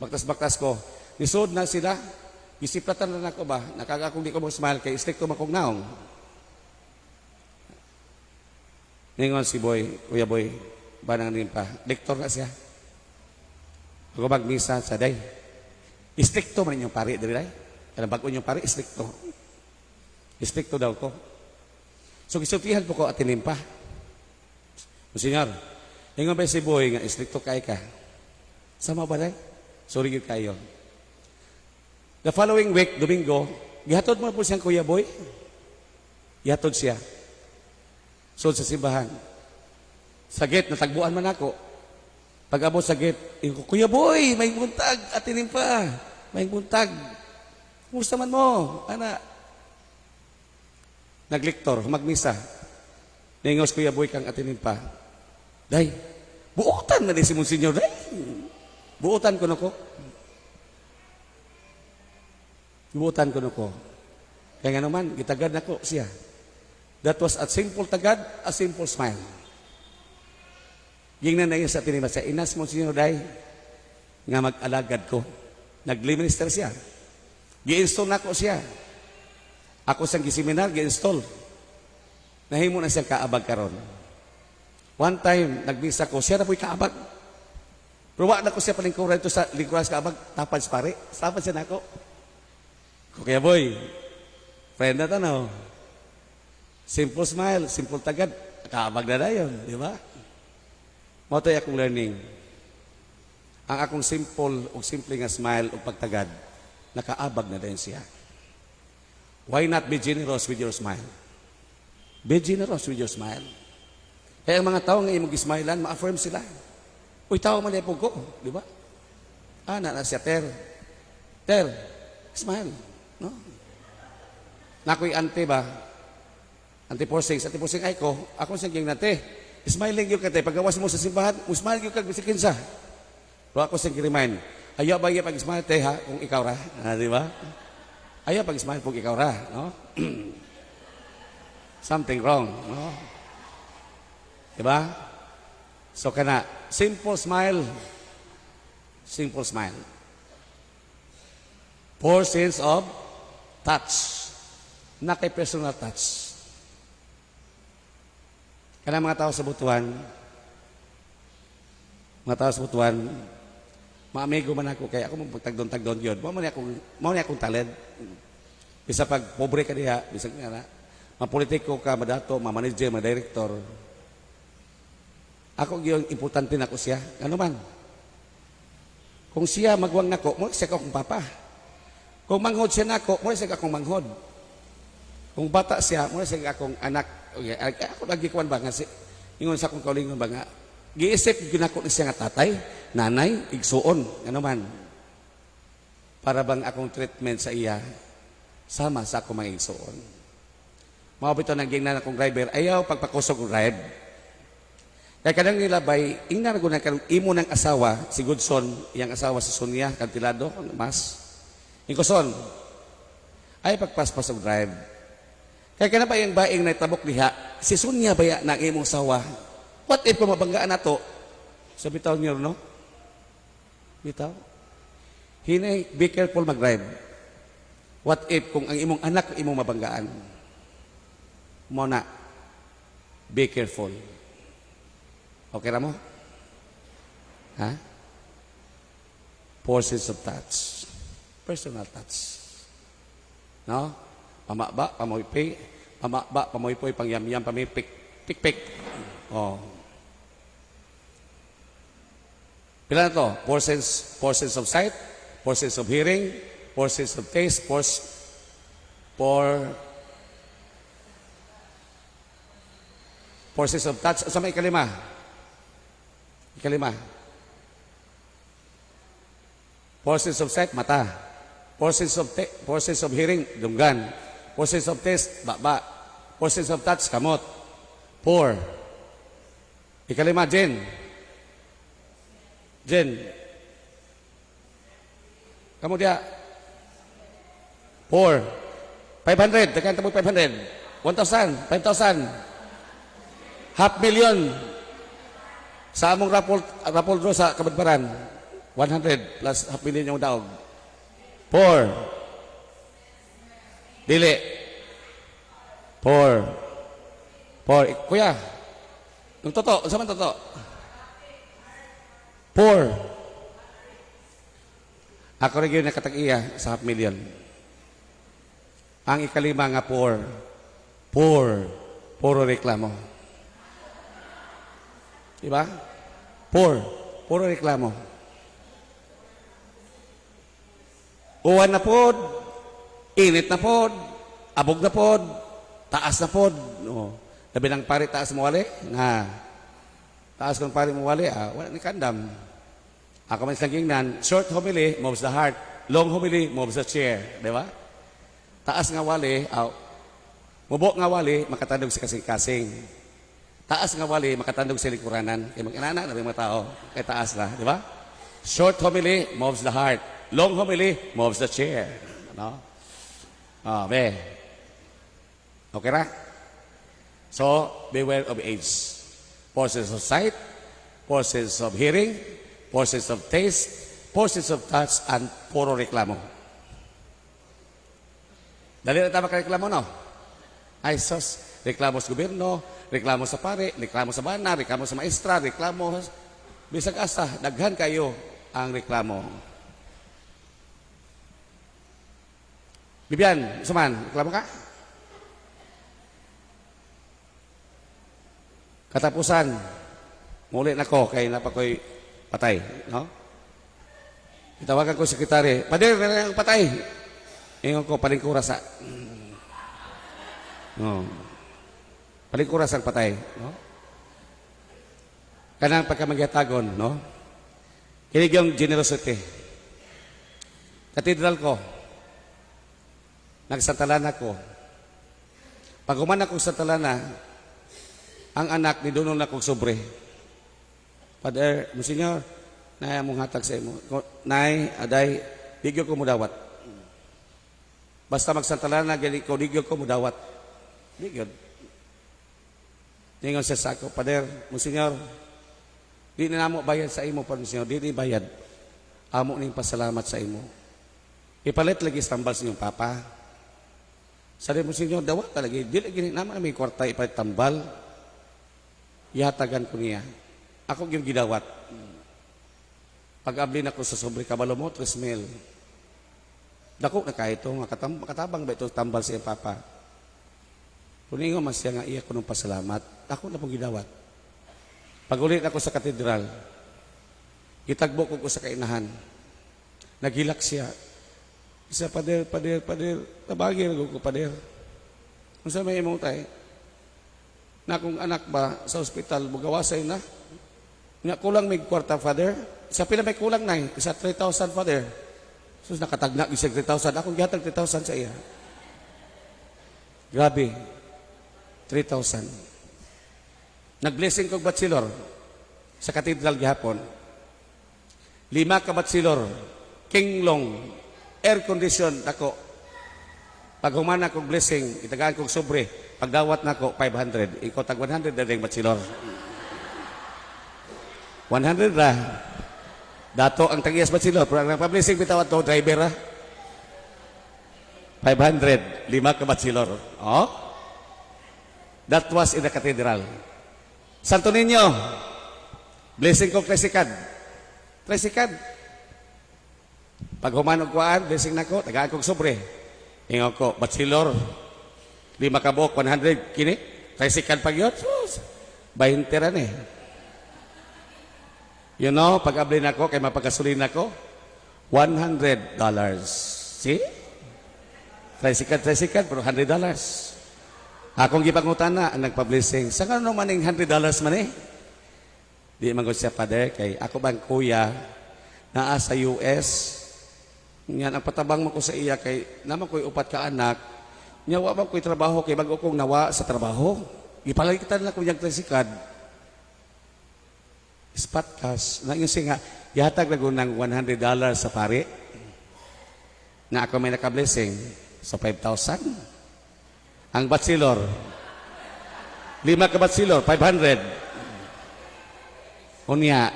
Baktas-baktas ko. Nisod na sila. Gisiplatan na nako ba? Nakaga akong di ko mo smile kay stricto man kong naong. Ningon si Boy, Kuya Boy, banang rin pa. Lektor na siya. Ako magmisa sa day. Stricto man inyong pari, dili day. Kanang bag-o inyong pari, stricto. Stricto daw ko. So gisultihan po ko at tinimpa. Senyor, ingon ba si Boy nga stricto kay ka? Sama ba day? Sorry gyud kayo. The following week, Domingo, gihatod mo po siyang Kuya Boy. Gihatod siya. Sud sa simbahan. Sa gate, natagbuan man ako. Pag abot sa gate, ingon ko, "Kuya Boy, may buntag, atinin pa. May buntag. Kumusta man mo? Ana." Naglektor, magmisa. Ningos Kuya Boy kang atinin pa. "Day, buotan na di si Monsignor, day. Buotan ko na ko. Buotan ko na ko. Kaya nga naman, gitagad na ko siya." That was a simple tagad, a simple smile. Gingnan na yun sa tinima siya, "Inas Monsignor, day, nga mag-alagad ko." Nag-minister siya. Gi-install na ko siya. Ako siyang giseminar, gi-install. Nahimo na siyang kaabag karon. One time, nagbisa ko, siya na po'y kaabag. Pero wa na ko siya palingkuran ito sa lingkuran sa kaabag, tapad sa pare. Tapad siya nako. Kuya Boy, friend na tanaw. Simple smile, simple tagad, kaabag na dayon, di ba? Mao to'y akong learning. Ang akong simple o simple nga smile o pagtagad, nakaabag na din siya. Why not be generous with your smile? Be generous with your smile. Kaya ang mga tao nga imong gismailan, ma-affirm sila. "Uy, tao man po ko," di ba? Ana na siya, ter. Ter, smile. No? Nakoy ante ba? Ante Porsing, sa ante Porsing ay ko, ako sa ging nate. Smiling gyud ka te, pagawas mo sa simbahan, smile gyud ka bisag kinsa. Pero ako siyang remind, ayaw ba pag smile te ha, kung ikaw ra, ah, di ba? Ayaw pag smile kung ikaw ra, no? Something wrong, no? Di ba? So kana, simple smile, simple smile. Four sense of touch. Na kay personal touch. Kana mga tao sa Butuan, mga tao sa Butuan, maamigo man ako kay ako mong pagtagdon-tagdon yun. Mao ni akong talent. Bisa pag pobre ka diha, bisag nga na, mapolitiko ka, madato, ma-manager, ma-director. Ako gyud importante nako siya. Ano man? Kung siya magwang nako, mo siya akong papa. Kung manghod siya nako, mo siya akong manghod. Kung bata siya, mo siya akong anak. Okay, ako lagi kuan ba nga si ingon sa akong kaulingon ba nga giisip gyud nako ni siya nga tatay, nanay, igsuon, ano man. Para bang akong treatment sa iya sama sa akong mga igsuon. Mao bitaw nang gingnan akong driver, ayaw pagpakusog og drive. Kaya kanang nilabay, ingnan ko na karong imo ng asawa, si Goodson, iyang asawa si Sonia Cantilado, mas. Ingkoson, ay pagpaspas og drive. Kaya kana ba yung baing na tabok diha, si Sonia baya na ang imong asawa? What if kung mabanggaan na to? Sa bitaw niyo, no? Bitaw. Hinay, be careful mag-drive. What if kung ang imong anak imong mabanggaan? Mo na, be careful. Okay ra mo? Ha? Four sense of touch. Personal touch. No? Pamaba, pamoypi, pamaba, pamoypoy, pangyamyam, pamipik, pikpik. Oh. Pila na to? Four sense of sight, four sense of hearing, four sense of taste, four sense of touch. Sa may ikalima? Ikalima. Four sense of sight, mata. Four sense of hearing, dunggan. Four sense of taste, baba. Four sense of touch, kamot. Four. Ikalima, Jen. Jen. Kamu dia. Four. 500. Tekan temu 500. 1,000. 5,000. Half million. Sa among raffle draw sa Kabadbaran, 100 plus half million yung daog. Four. Dili. Four. Four. Eh, kuya, yung totoo, sa man totoo? Four. Ako rin yun nakatag-iya sa half million. Ang ikalima nga four. Four. Puro reklamo. Diba? Four. Puro reklamo. Uwan na pod, init na pod, abog na pod, taas na pod. No. Labi ng pare taas mo wali? Na. Taas kung pare mo wali, ah, wala ni kandam. Ako man silang gingnan, short homily moves the heart, long homily moves the chair. Di ba? Taas nga wali, aw, mubo nga wali, makatandog sa kasing-kasing. Taas nga wali, makatandog sa likuranan. Kaya mag-inana na mga tao, kay taas na, di ba? Short homily moves the heart. Long homily moves the chair. Ano? Ah, be. Okay ra? So, beware of age. Forces of sight, forces of hearing, forces of taste, forces of touch, and puro reklamo. Dali na tayo makareklamo, no? Ay, sos, reklamo sa gobyerno, reklamo sa pare, reklamo sa bana, reklamo sa maestra, reklamo, bisag asa, daghan kayo ang reklamo. Bibian, suman, reklamo ka? Katapusan, muli na ko, kay napakoy patay, no? Itawagan ko sekretary, "Pader, na ang patay." Ingon ko, palingkura sa. No. Palingkura sa patay, no? Kanang pagkamagyatagon, no? Kinig yung generosity. Katedral ko, nagsantalana ko. Pag human akong santalana, ang anak ni dunong na kong sobre. "Father, Monsignor, nay among hatag sa imo. Nay, aday, digyo ko mudawat. Basta magsantalana, gali ko, digyo ko mudawat." Digyo. Ningon siya sa ako, "Father, Monsignor, di na namo bayad sa imo, Father Monsignor, di ni bayad. Amo ning pasalamat sa imo. Ipalit lagi tambal sa inyong papa." Sabi mo, "Senyor, dawat talaga. Di lagi naman may kwarta ipalit tambal." Ihatagan ko niya. Ako yung gidawat. Pag-abli na ko sa sobre, kabalo mo, 3 mil. Dako na kahit ito, makatabang ba ito tambal sa iyang papa? Kuningo mas siya nga iya ko nung pasalamat. Ako na pong gidawat. Pag-uli nako sa katedral, gitagbo ko sa kainahan. Naghilak siya. Isa, "Pader, pader, pader, tabagi na ko, pader." "Unsa may imong tay?" "Na akong anak ba sa ospital, bugawasay na. Nga kulang may kwarta, Father." "Sa pila may kulang, nay?" "Isa 3,000, Father." Sus, nakatagna gyud siya 3,000. Akong gihatag 3,000 sa iya. Grabe. 3,000. Nag-blessing kog bachelor sa katedral gihapon. Lima ka bachelor, king long, air condition dako. Pag human akong blessing, itagaan kong sobre. Pagdawat nako 500, ikaw tag 100 na rin bachelor. 100 ra. Dato ang tag-iyas bachelor, pero ang nagpa-blessing bitaw ato driver ra. 500, lima ka bachelor. Oh? That was in the cathedral. Santo Niño, blessing ko trisikad. Trisikad. Pag human og kuan, blessing nako, tagaan kog sobre. Ingon ko, "Bachelor, lima ka buok, 100 kini, trisikad pag yun, sus, 20 ra ni." Pag abli nako, kay mapagasolina ko, $100. See? Trisikad, trisikad, pero $100. Akong gipangutana ang nagpa-blessing, "Sa nga naman ning $100 man eh?" "Di man ko siya, Father, kay ako bang kuya, naa sa US, yan, ang patabang mo ko sa iya, kay naman ko'y upat ka anak, nya wa man ko'y trabaho, kay bago kong nawa sa trabaho. Gipalitan na ko niyang trisikad, spot cash." Na yung nga, gihatag na ko ng $100 sa pare, na ako may naka-blessing, so 5,000. Ang bachelor, lima ka bachelor, 500. Unya,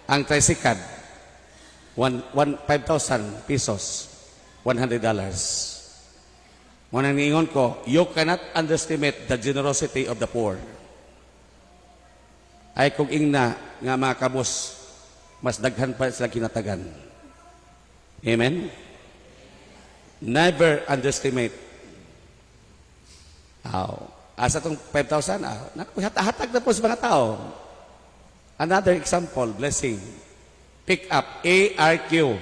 ang trisikad, one, one, 5,000 pesos, $100. Mao nang niingon ko, you cannot underestimate the generosity of the poor. Ay kung ingna nga mga kabos, mas daghan pa sila kinatagan. Amen? Never underestimate. Aw. Asa tong 5,000? Ah, hatag na po sa mga tao. Another example, blessing. Pick up, ARQ.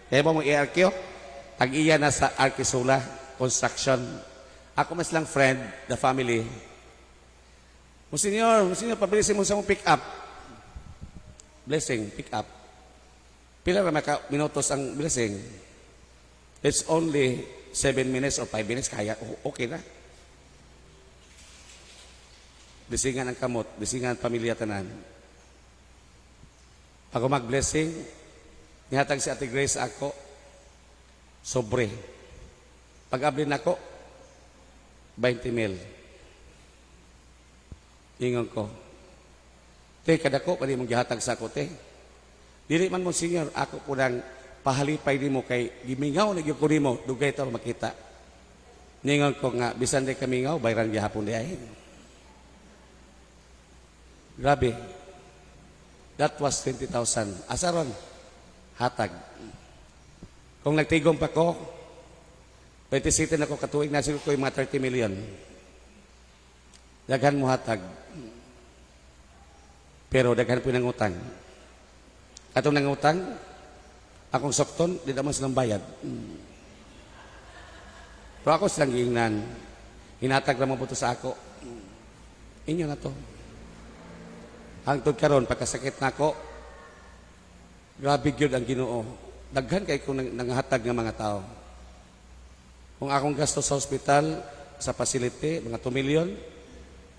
Kaya mo ARQ? Tag-iya na sa Arquisula Construction. Ako mas lang friend, the family. "Monsignor, Monsignor, pabilisin mo sa mong pick up." Blessing, pick up. Pila ra maka minutos ang blessing? It's only 7 minutes or 5 minutes, kaya okay na. Blessingan ang kamot, blessingan ang pamilya tanan. Pag mag-blessing, nihatag si Ate Grace ako, sobre. Pag abli nako, 20 mil. Ingon ko, "Te, kadako, pwede mong gihatag sa ako, te." "Dili man mo, Senyor, ako po nang pahalipay nimo kay gimingaw na gyud ko nimo, dugay ta makita." Ningon ko nga, "Bisan di kamingaw, bayran gihapon di ay." Grabe. That was 20,000. Asa ron? Hatag. Kung nagtigom pa ko, 27 ako katuig na siguro ko yung mga 30 million. Daghan mo hatag. Pero daghan po nangutang. Katong nangutang, akong sokton, di naman silang bayad. Pero ako silang giingnan. Hinatag naman po to sa ako. Inyo na to. Hangtod karon pagkasakit nako, grabe gyud ang Ginoo. Daghan kay kung nanghatag nga mga tao. Kung akong gasto sa ospital, sa facility, mga 2 million,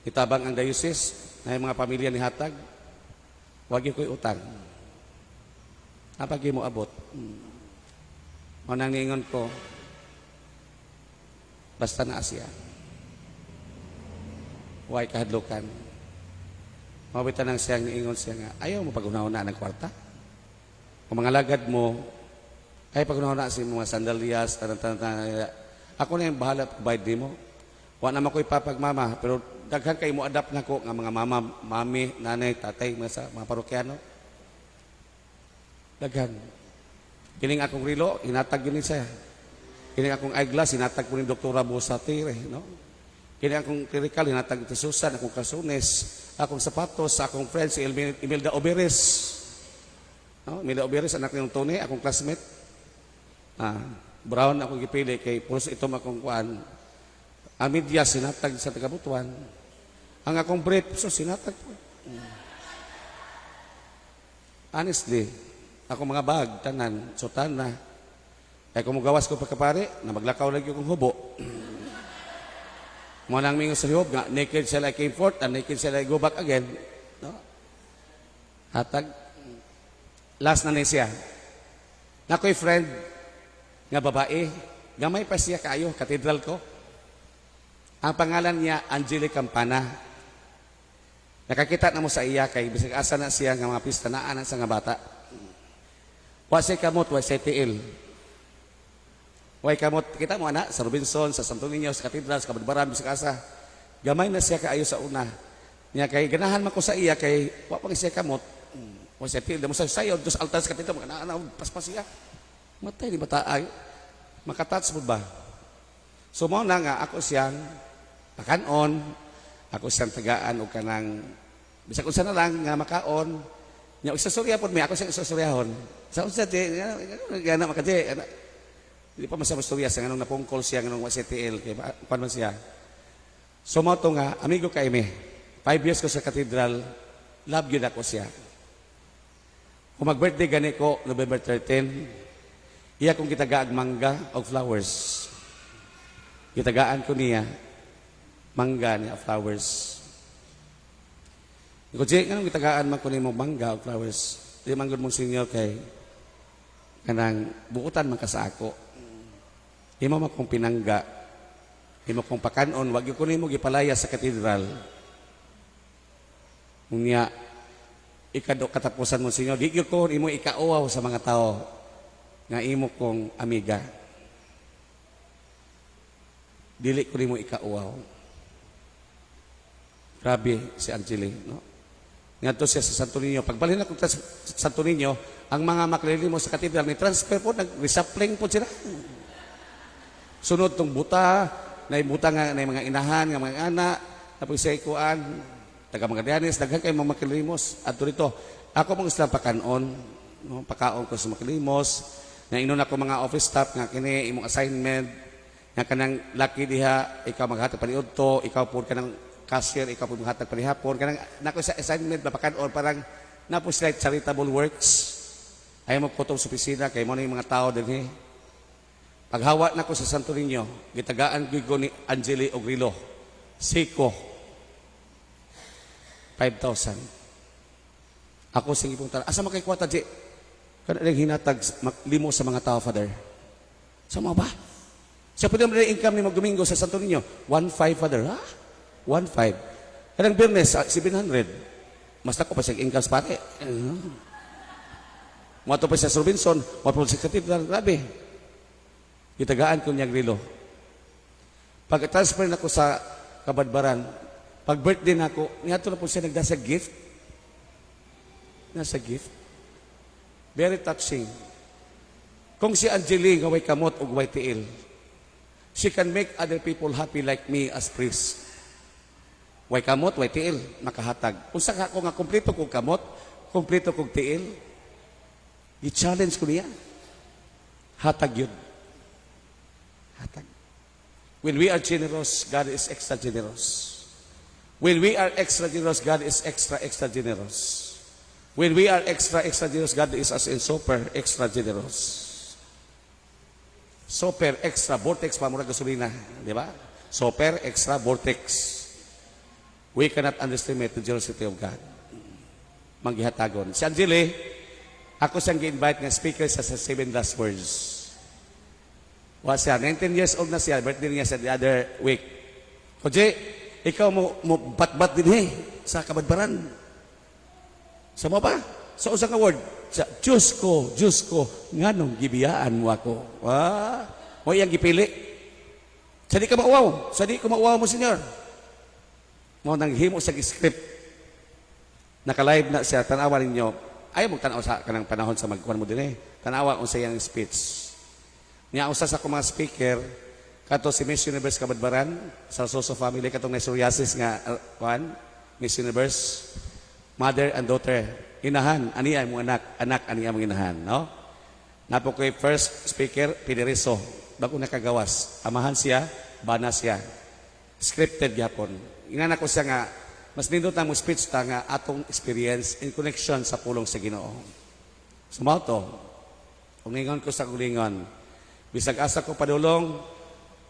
itabang ang diocese, na yung mga pamilya ni hatag, wag ko'y utang. Napagi mo abot. Mao nang niingon ko, basta na siya. Way kahadlukan. Mabita nang siyang niingon siya nga, ayaw mo paghunahuna ng kwarta. Kung mga lagad mo, ay paghunahuna sa mga sandalyas, tanan tanan tanan. Ako na yung bahala provide nimo. Wa naman ko ipapagmama, pero daghan kay mo adapt nako nga mga mama, mami, nanay, tatay, mga sa mga parokyano. Daghan. Kining akong rilo, hinatag yun siya. Kining akong eyeglass, hinatag ko ni Doktora Bosati, eh, no? Kini akong clerical, hinatag ni Susan, akong kalsones, akong sapatos, akong friend, si Imelda Oberes. No? Imelda Oberes, anak ni Tony, akong classmate. Brown akong gipili kay pulos itom akong kuan. Ang medyas sinatag sa taga-Butuan. Ang akong brief, so sinatag po. Honestly, ako mga bag, tanan, sutana. Kaya kung mugawas ko pagkapari, na maglakaw lagi kong hubo. Mo nang mingon sa Job nga, "Naked shall I came forth, and naked shall I go back again." No? Hatag. Last na ni siya. Nakoy friend nga babae, gamay pa siya kaayo, katedral ko. Ang pangalan niya, Angelique Campana. Nakakita na mo sa iya kay bisag asa na siya nga mga pista, naa na sa nga bata. Wa siya kamot, wa siya tiil. Way kamot, kita mo ana sa Robinson, sa Santo Niño, sa Katedral, sa Kabadbaran, bisag asa. Gamay na siya kaayo sa una. Niya kay ganahan man ko sa iya kay wa pa siya kamot. Wa siya tiil, mo sa sayo dos altar sa katedral, mga ana paspas siya. Matay di bata ay. Makatouch mo ba? So mao na nga ako siyang pakanon, ako siyang tagaan og kanang bisag unsa na lang nga makaon. Nya isasurya pod mi, ako siyang isasuryahon. Sa unsa di gana makadi ana. Di pa man siya masturya sa nganong napungkol siya nganong wa siya tiil kay kuan man siya. So mao to nga amigo kay mi. 5 years ko sa katedral, love gyud ako siya. Kung mag-birthday gani ko November 13, iya kong gitagaag mangga og flowers. Gitagaan ko niya mangga niya, flowers. Ko, "Jay, nganong gitagaan man ko nimo mangga og flowers?" "Di man gud, Monsignor, kay kanang buutan man ka sa ako. Imo man kong pinangga. Imo kong pakanon, wag gyud ko nimo gipalaya sa katedral." Unya ikado katapusan mo, Senyor, di gyud ko imo ikauwaw sa mga tao nga imo kong amiga. Dili ko nimo ikauwaw. Grabe si Angeli, no? Ngadto siya sa Santo Niño. Pagbalhin ako sa Santo Niño, ang mga maklilimo sa katedral ni transfer po, nag-reshuffling po sila. Sunod tong buta, na buta nga na mga inahan, nga mga anak, tapos sa ikuan, taga Magallanes, daghan kay mga makilimos. Adto dito, ako mong islang pakanon, no, pakaon ko sa makilimos, na inon ako mga office staff nga kini imong assignment, nga kanang laki diha, ikaw maghatag paniudto, ikaw po kanang cashier, ikaw po maghatag panihapon, kanang nako sa assignment mapakanon, parang napo sila charitable works. Ayaw mo kutob sa opisina kay mo na yung mga tao dinhi. Paghawa na ko sa Santo Niño, gitagaan gyud ko ni Angeli og relo. Seiko. 5,000. Ako sige pong tara. Asa man kay kwarta, Ji? Kana lang hinatag limo sa mga tao, Father. Sa mga ba? Sa pwede mo na income ni Domingo sa Santo Niño? 1,500, Father. Ha? 1,500. Kanang Biyernes, 700. Mas dako pa siya income sa pare. Mo pa siya sa Robinson, mo pa siya sa Cathedral. Grabe. Gitagaan ko niya relo. Pag transfer na ko sa Kabadbaran, pag birthday na ako, niadto na po siya nagdasa gift. Nasa gift. Very touching. Kung si Angeline nga way kamot ug way tiil, she can make other people happy like me as priest. Way kamot, way tiil, makahatag. Unsa ka ako nga kompleto kog kamot, kompleto kog tiil, i-challenge ko niya. Hatag yun. Hatag. When we are generous, God is extra generous. When we are extra generous, God is extra, extra generous. When we are extra, extra generous, God is as in super, extra generous. Super, extra, vortex pa mura gasolina. Di ba? Super, extra, vortex. We cannot underestimate the generosity of God. Manggihatagon. Si Angeli, ako siyang gi-invite nga speaker sa Seven Last Words. Wa siya, 19 years old na siya, birthday niya sa the other week. Koje, ikaw mo bat-bat din eh, sa Kabadbaran. Sa mo ba? Sa usa ka word? Sa "Diyos ko, Diyos ko, nganong gibiyaan mo ako?" Ah, mo iyang gipili. Sa di ka mauwaw, sa di ko mauwaw mo, Senyor. Mo nang himo sa script. Naka-live na siya, tanawa ninyo. Ayaw mo tanaw sa kanang panahon sa magkuhan mo din eh. Tanawa unsa iyang speech. Niya usa sa akong mga speaker, Kato si Miss Universe Cabadbaran, sa Soso family, katong may psoriasis nga, kuan, Miss Universe, mother and daughter, inahan, ani ang mong anak, anak, ani ang mong inahan, no? Naa po koy first speaker, Pineriso, bago nakagawas. Amahan siya, bana siya. Scripted gyapon. Ingana ko siya nga, mas nindot ang mong speech ta nga atong experience in connection sa pulong sa Ginoo. So mao to, kung ingon ko sa kulingon, bisag asa ko padulong,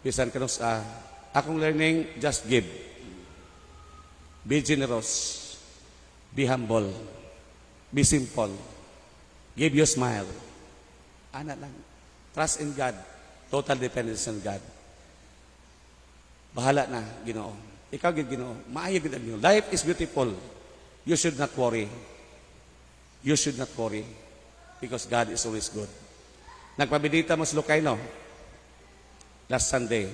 bisan kanus-a, akong learning, just give. Be generous. Be humble. Be simple. Give your smile. Ana lang. Trust in God. Total dependence on God. Bahala na, Ginoo. Ikaw gid, Ginoo. Maayo gid ang Ginoo. Life is beautiful. You should not worry. You should not worry because God is always good. Nagpabidita mo sa Lucayno last Sunday.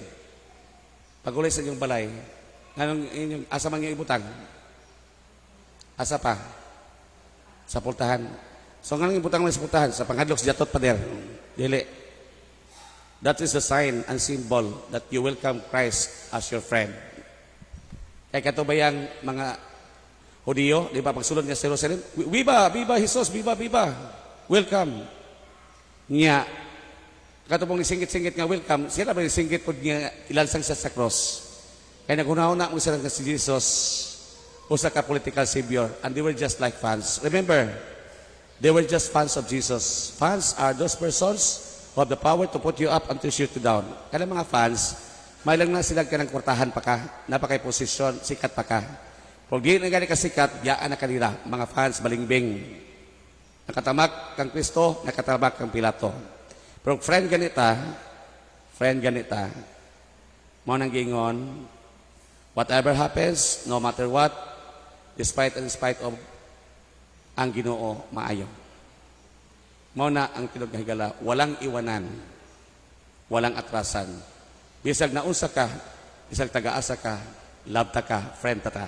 Pag-uli sa inyong balay, nganong inyong, asa man inyong ibutang? Asa pa? Sa pultahan. So, nganong ibutang mo sa pultahan? Sa panghadlok sa jatot, pader. Dili. That is the sign and symbol that you welcome Christ as your friend. Kay kato bayang mga Hudiyo, di ba, pagsulod niya sa Jerusalem, "Viva, viva Jesus, viva, viva. Welcome." Nya, kato pong nisingit-singit nga welcome, sila ba nisingit po niya ilansang siya sa cross? Kaya naghuna-huna mo sila nga si Jesus, usa ka political savior, and they were just like fans. Remember, they were just fans of Jesus. Fans are those persons who have the power to put you up and to shoot you down. Kaya mga fans, may lang na sila kanang kwartahan pa ka, napakay posisyon, sikat pa ka. Kung di na gani ka sikat, yaan na kanila, mga fans, balingbing. Nakatamak kang Kristo, nakatamak kang Pilato. Pero friend ganita, mao nang gingon, whatever happens, no matter what, despite and in spite of, ang Ginoo maayo. Mao na ang tinuod nga higala, walang iwanan, walang atrasan. Bisag naunsa ka, bisag taga-asa ka, love ta ka, friend ta ta.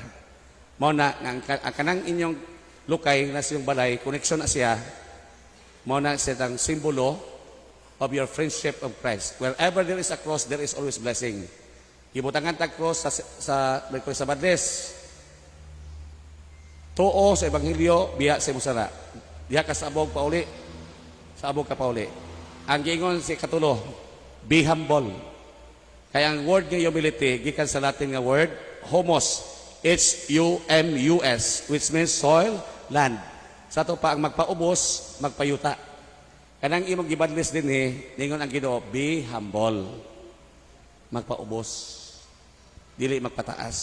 Mao na nga ang kanang inyong lukay na siyong balay, connection na siya, mao na siya ang simbolo of your friendship of Christ. Wherever there is a cross, there is always blessing. Gibutangan tag cross sa Badles. Tuo sa Ebanghelyo, biya sa imong sala. Diha ka sa abog pauli. Sa abog ka pauli. Ang giingon si katulo, be humble. Kaya ang word nga humility, gikan sa Latin nga word, humus, humus, which means soil, land. Sa ato pa ang magpaubos, magpayuta. Kanang imong gibadlis dinhi, ningon ang Ginoo, be humble. Magpaubos. Dili magpataas.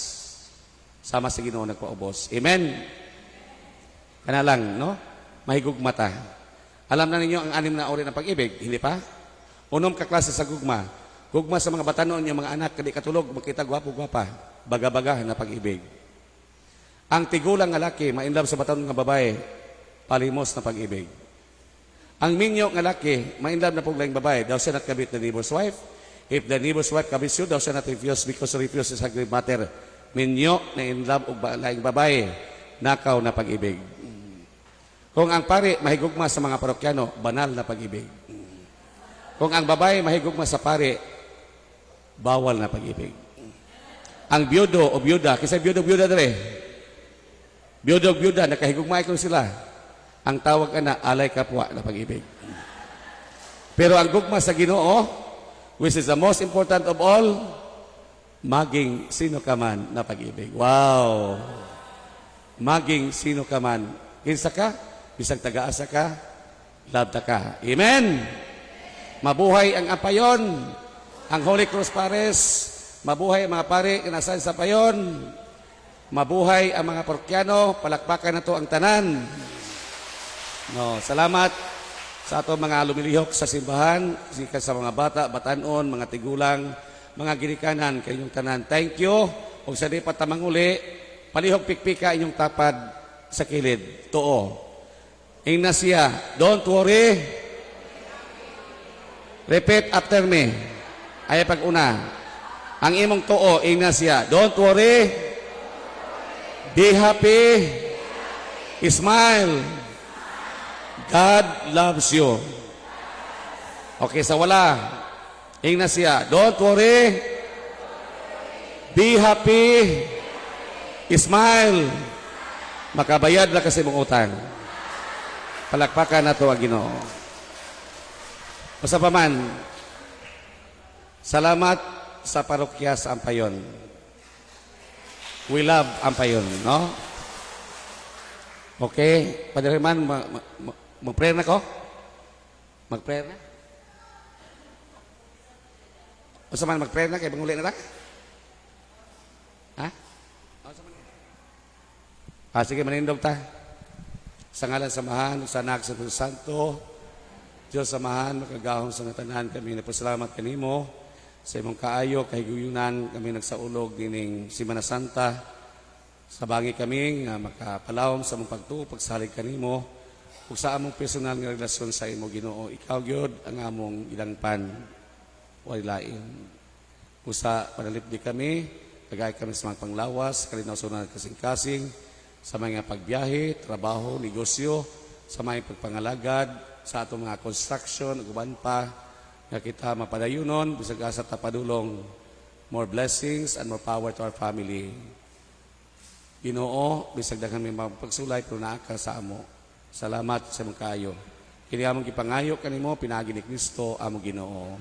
Sama sa Ginoo nagpaubos. Amen. Kana lang, no? Mahigugma ta. Alam na ninyo ang anim na uri ng pag-ibig, hindi pa? Unom ka klase sa gugma. Gugma sa mga batanon yung mga anak, kadi katulog, makita gwapo-gwapa. Baga-baga na pag-ibig. Ang tigulang nga laki, ma-inlove sa batanon nga babae, palimos na pag-ibig. Ang minyo nga laki, ma-inlove na pug laing babae, thou shalt not covet the neighbor's wife. If the neighbor's wife covets you, thou shalt not refuse because refuse is a grave matter. Minyo na in love og laing babae, nakaw na pag-ibig. Kung ang pari mahigugma sa mga parokyano, banal na pag-ibig. Kung ang babae mahigugma sa pari, bawal na pag-ibig. Ang biyudo o biyuda, kinsa biyudo biyuda dere. Biyudo o biyuda, nakahigugma ko sila. Ang tawag ana alay kapwa na pag-ibig. Pero ang gugma sa Ginoo, which is the most important of all, maging sino ka man na pag-ibig. Wow! Maging sino ka man. Kinsa ka? Bisag taga-asa ka, love ta ka. Amen! Mabuhay ang Ampayon, ang Holy Cross Parish, mabuhay ang mga pari kinasan sa Ampayon, mabuhay ang mga parokyano, palakpakan na to ang tanan. No, salamat sa ato mga lumilihok sa simbahan, sika sa mga bata, batanon, mga tigulang, mga ginikanan, kayong tanan. Thank you. Ug sa di pa ta manguli, palihog pikpika inyong tapad sa kilid. Tuo. Ingna siya, "Don't worry." Repeat after me. Ay pag una. Ang imong tuo, ingna siya, "Don't worry. Be happy. Smile. God loves you." Okay, sa wala. Ingna siya, "Don't worry. Be happy. Smile. Makabayad na kasi mong utang." Palakpakan nato ang Ginoo. Basta pa man, salamat sa parokya sa Ampayon. We love Ampayon, no? Okay, Padre Herman, mag-prayer na ko? Mag-prayer na? Unsa man, mag-prayer na kay manguli na ta? Ha? Unsa man? Ah, sige, manindog ta. Sa ngalan sa Amahan, sa Anak, sa Espiritu Santo, Diyos Amahan, makagagahom sa tanan, kami nagpasalamat kanimo sa imong kaayo, kahigayunan, kami nagsaulog dining Semana Santa. Sabangi kami nga makapalawom sa among pagtuo, pagsalig kanimo, ug sa among personal nga relasyon sa imo, Ginoo. Ikaw gyud ang among gidangpan, walay lain. Usa panalipdi kami, tagay kami sa mga panglawas, kalinaw sa kasing-kasing, sa mga pagbiyahe, trabaho, negosyo, sa mga pagpangalagad, sa atong mga construction, ug uban pa, nga kita mapadayunon, bisag asa ta padulong, more blessings and more power to our family. Ginoo, bisag daghan may mga pagsulay, pero naa ka sa amo. Salamat sa imong kaayo. Kini among gipangayo kanimo pinaagi ni Kristo among Ginoo.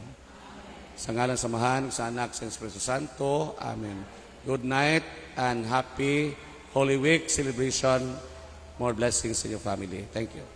Sa ngalan sa Amahan, sa Anak, sa Espiritu Santo. Amen. Good night and happy Holy Week celebration. More blessings in your family. Thank you.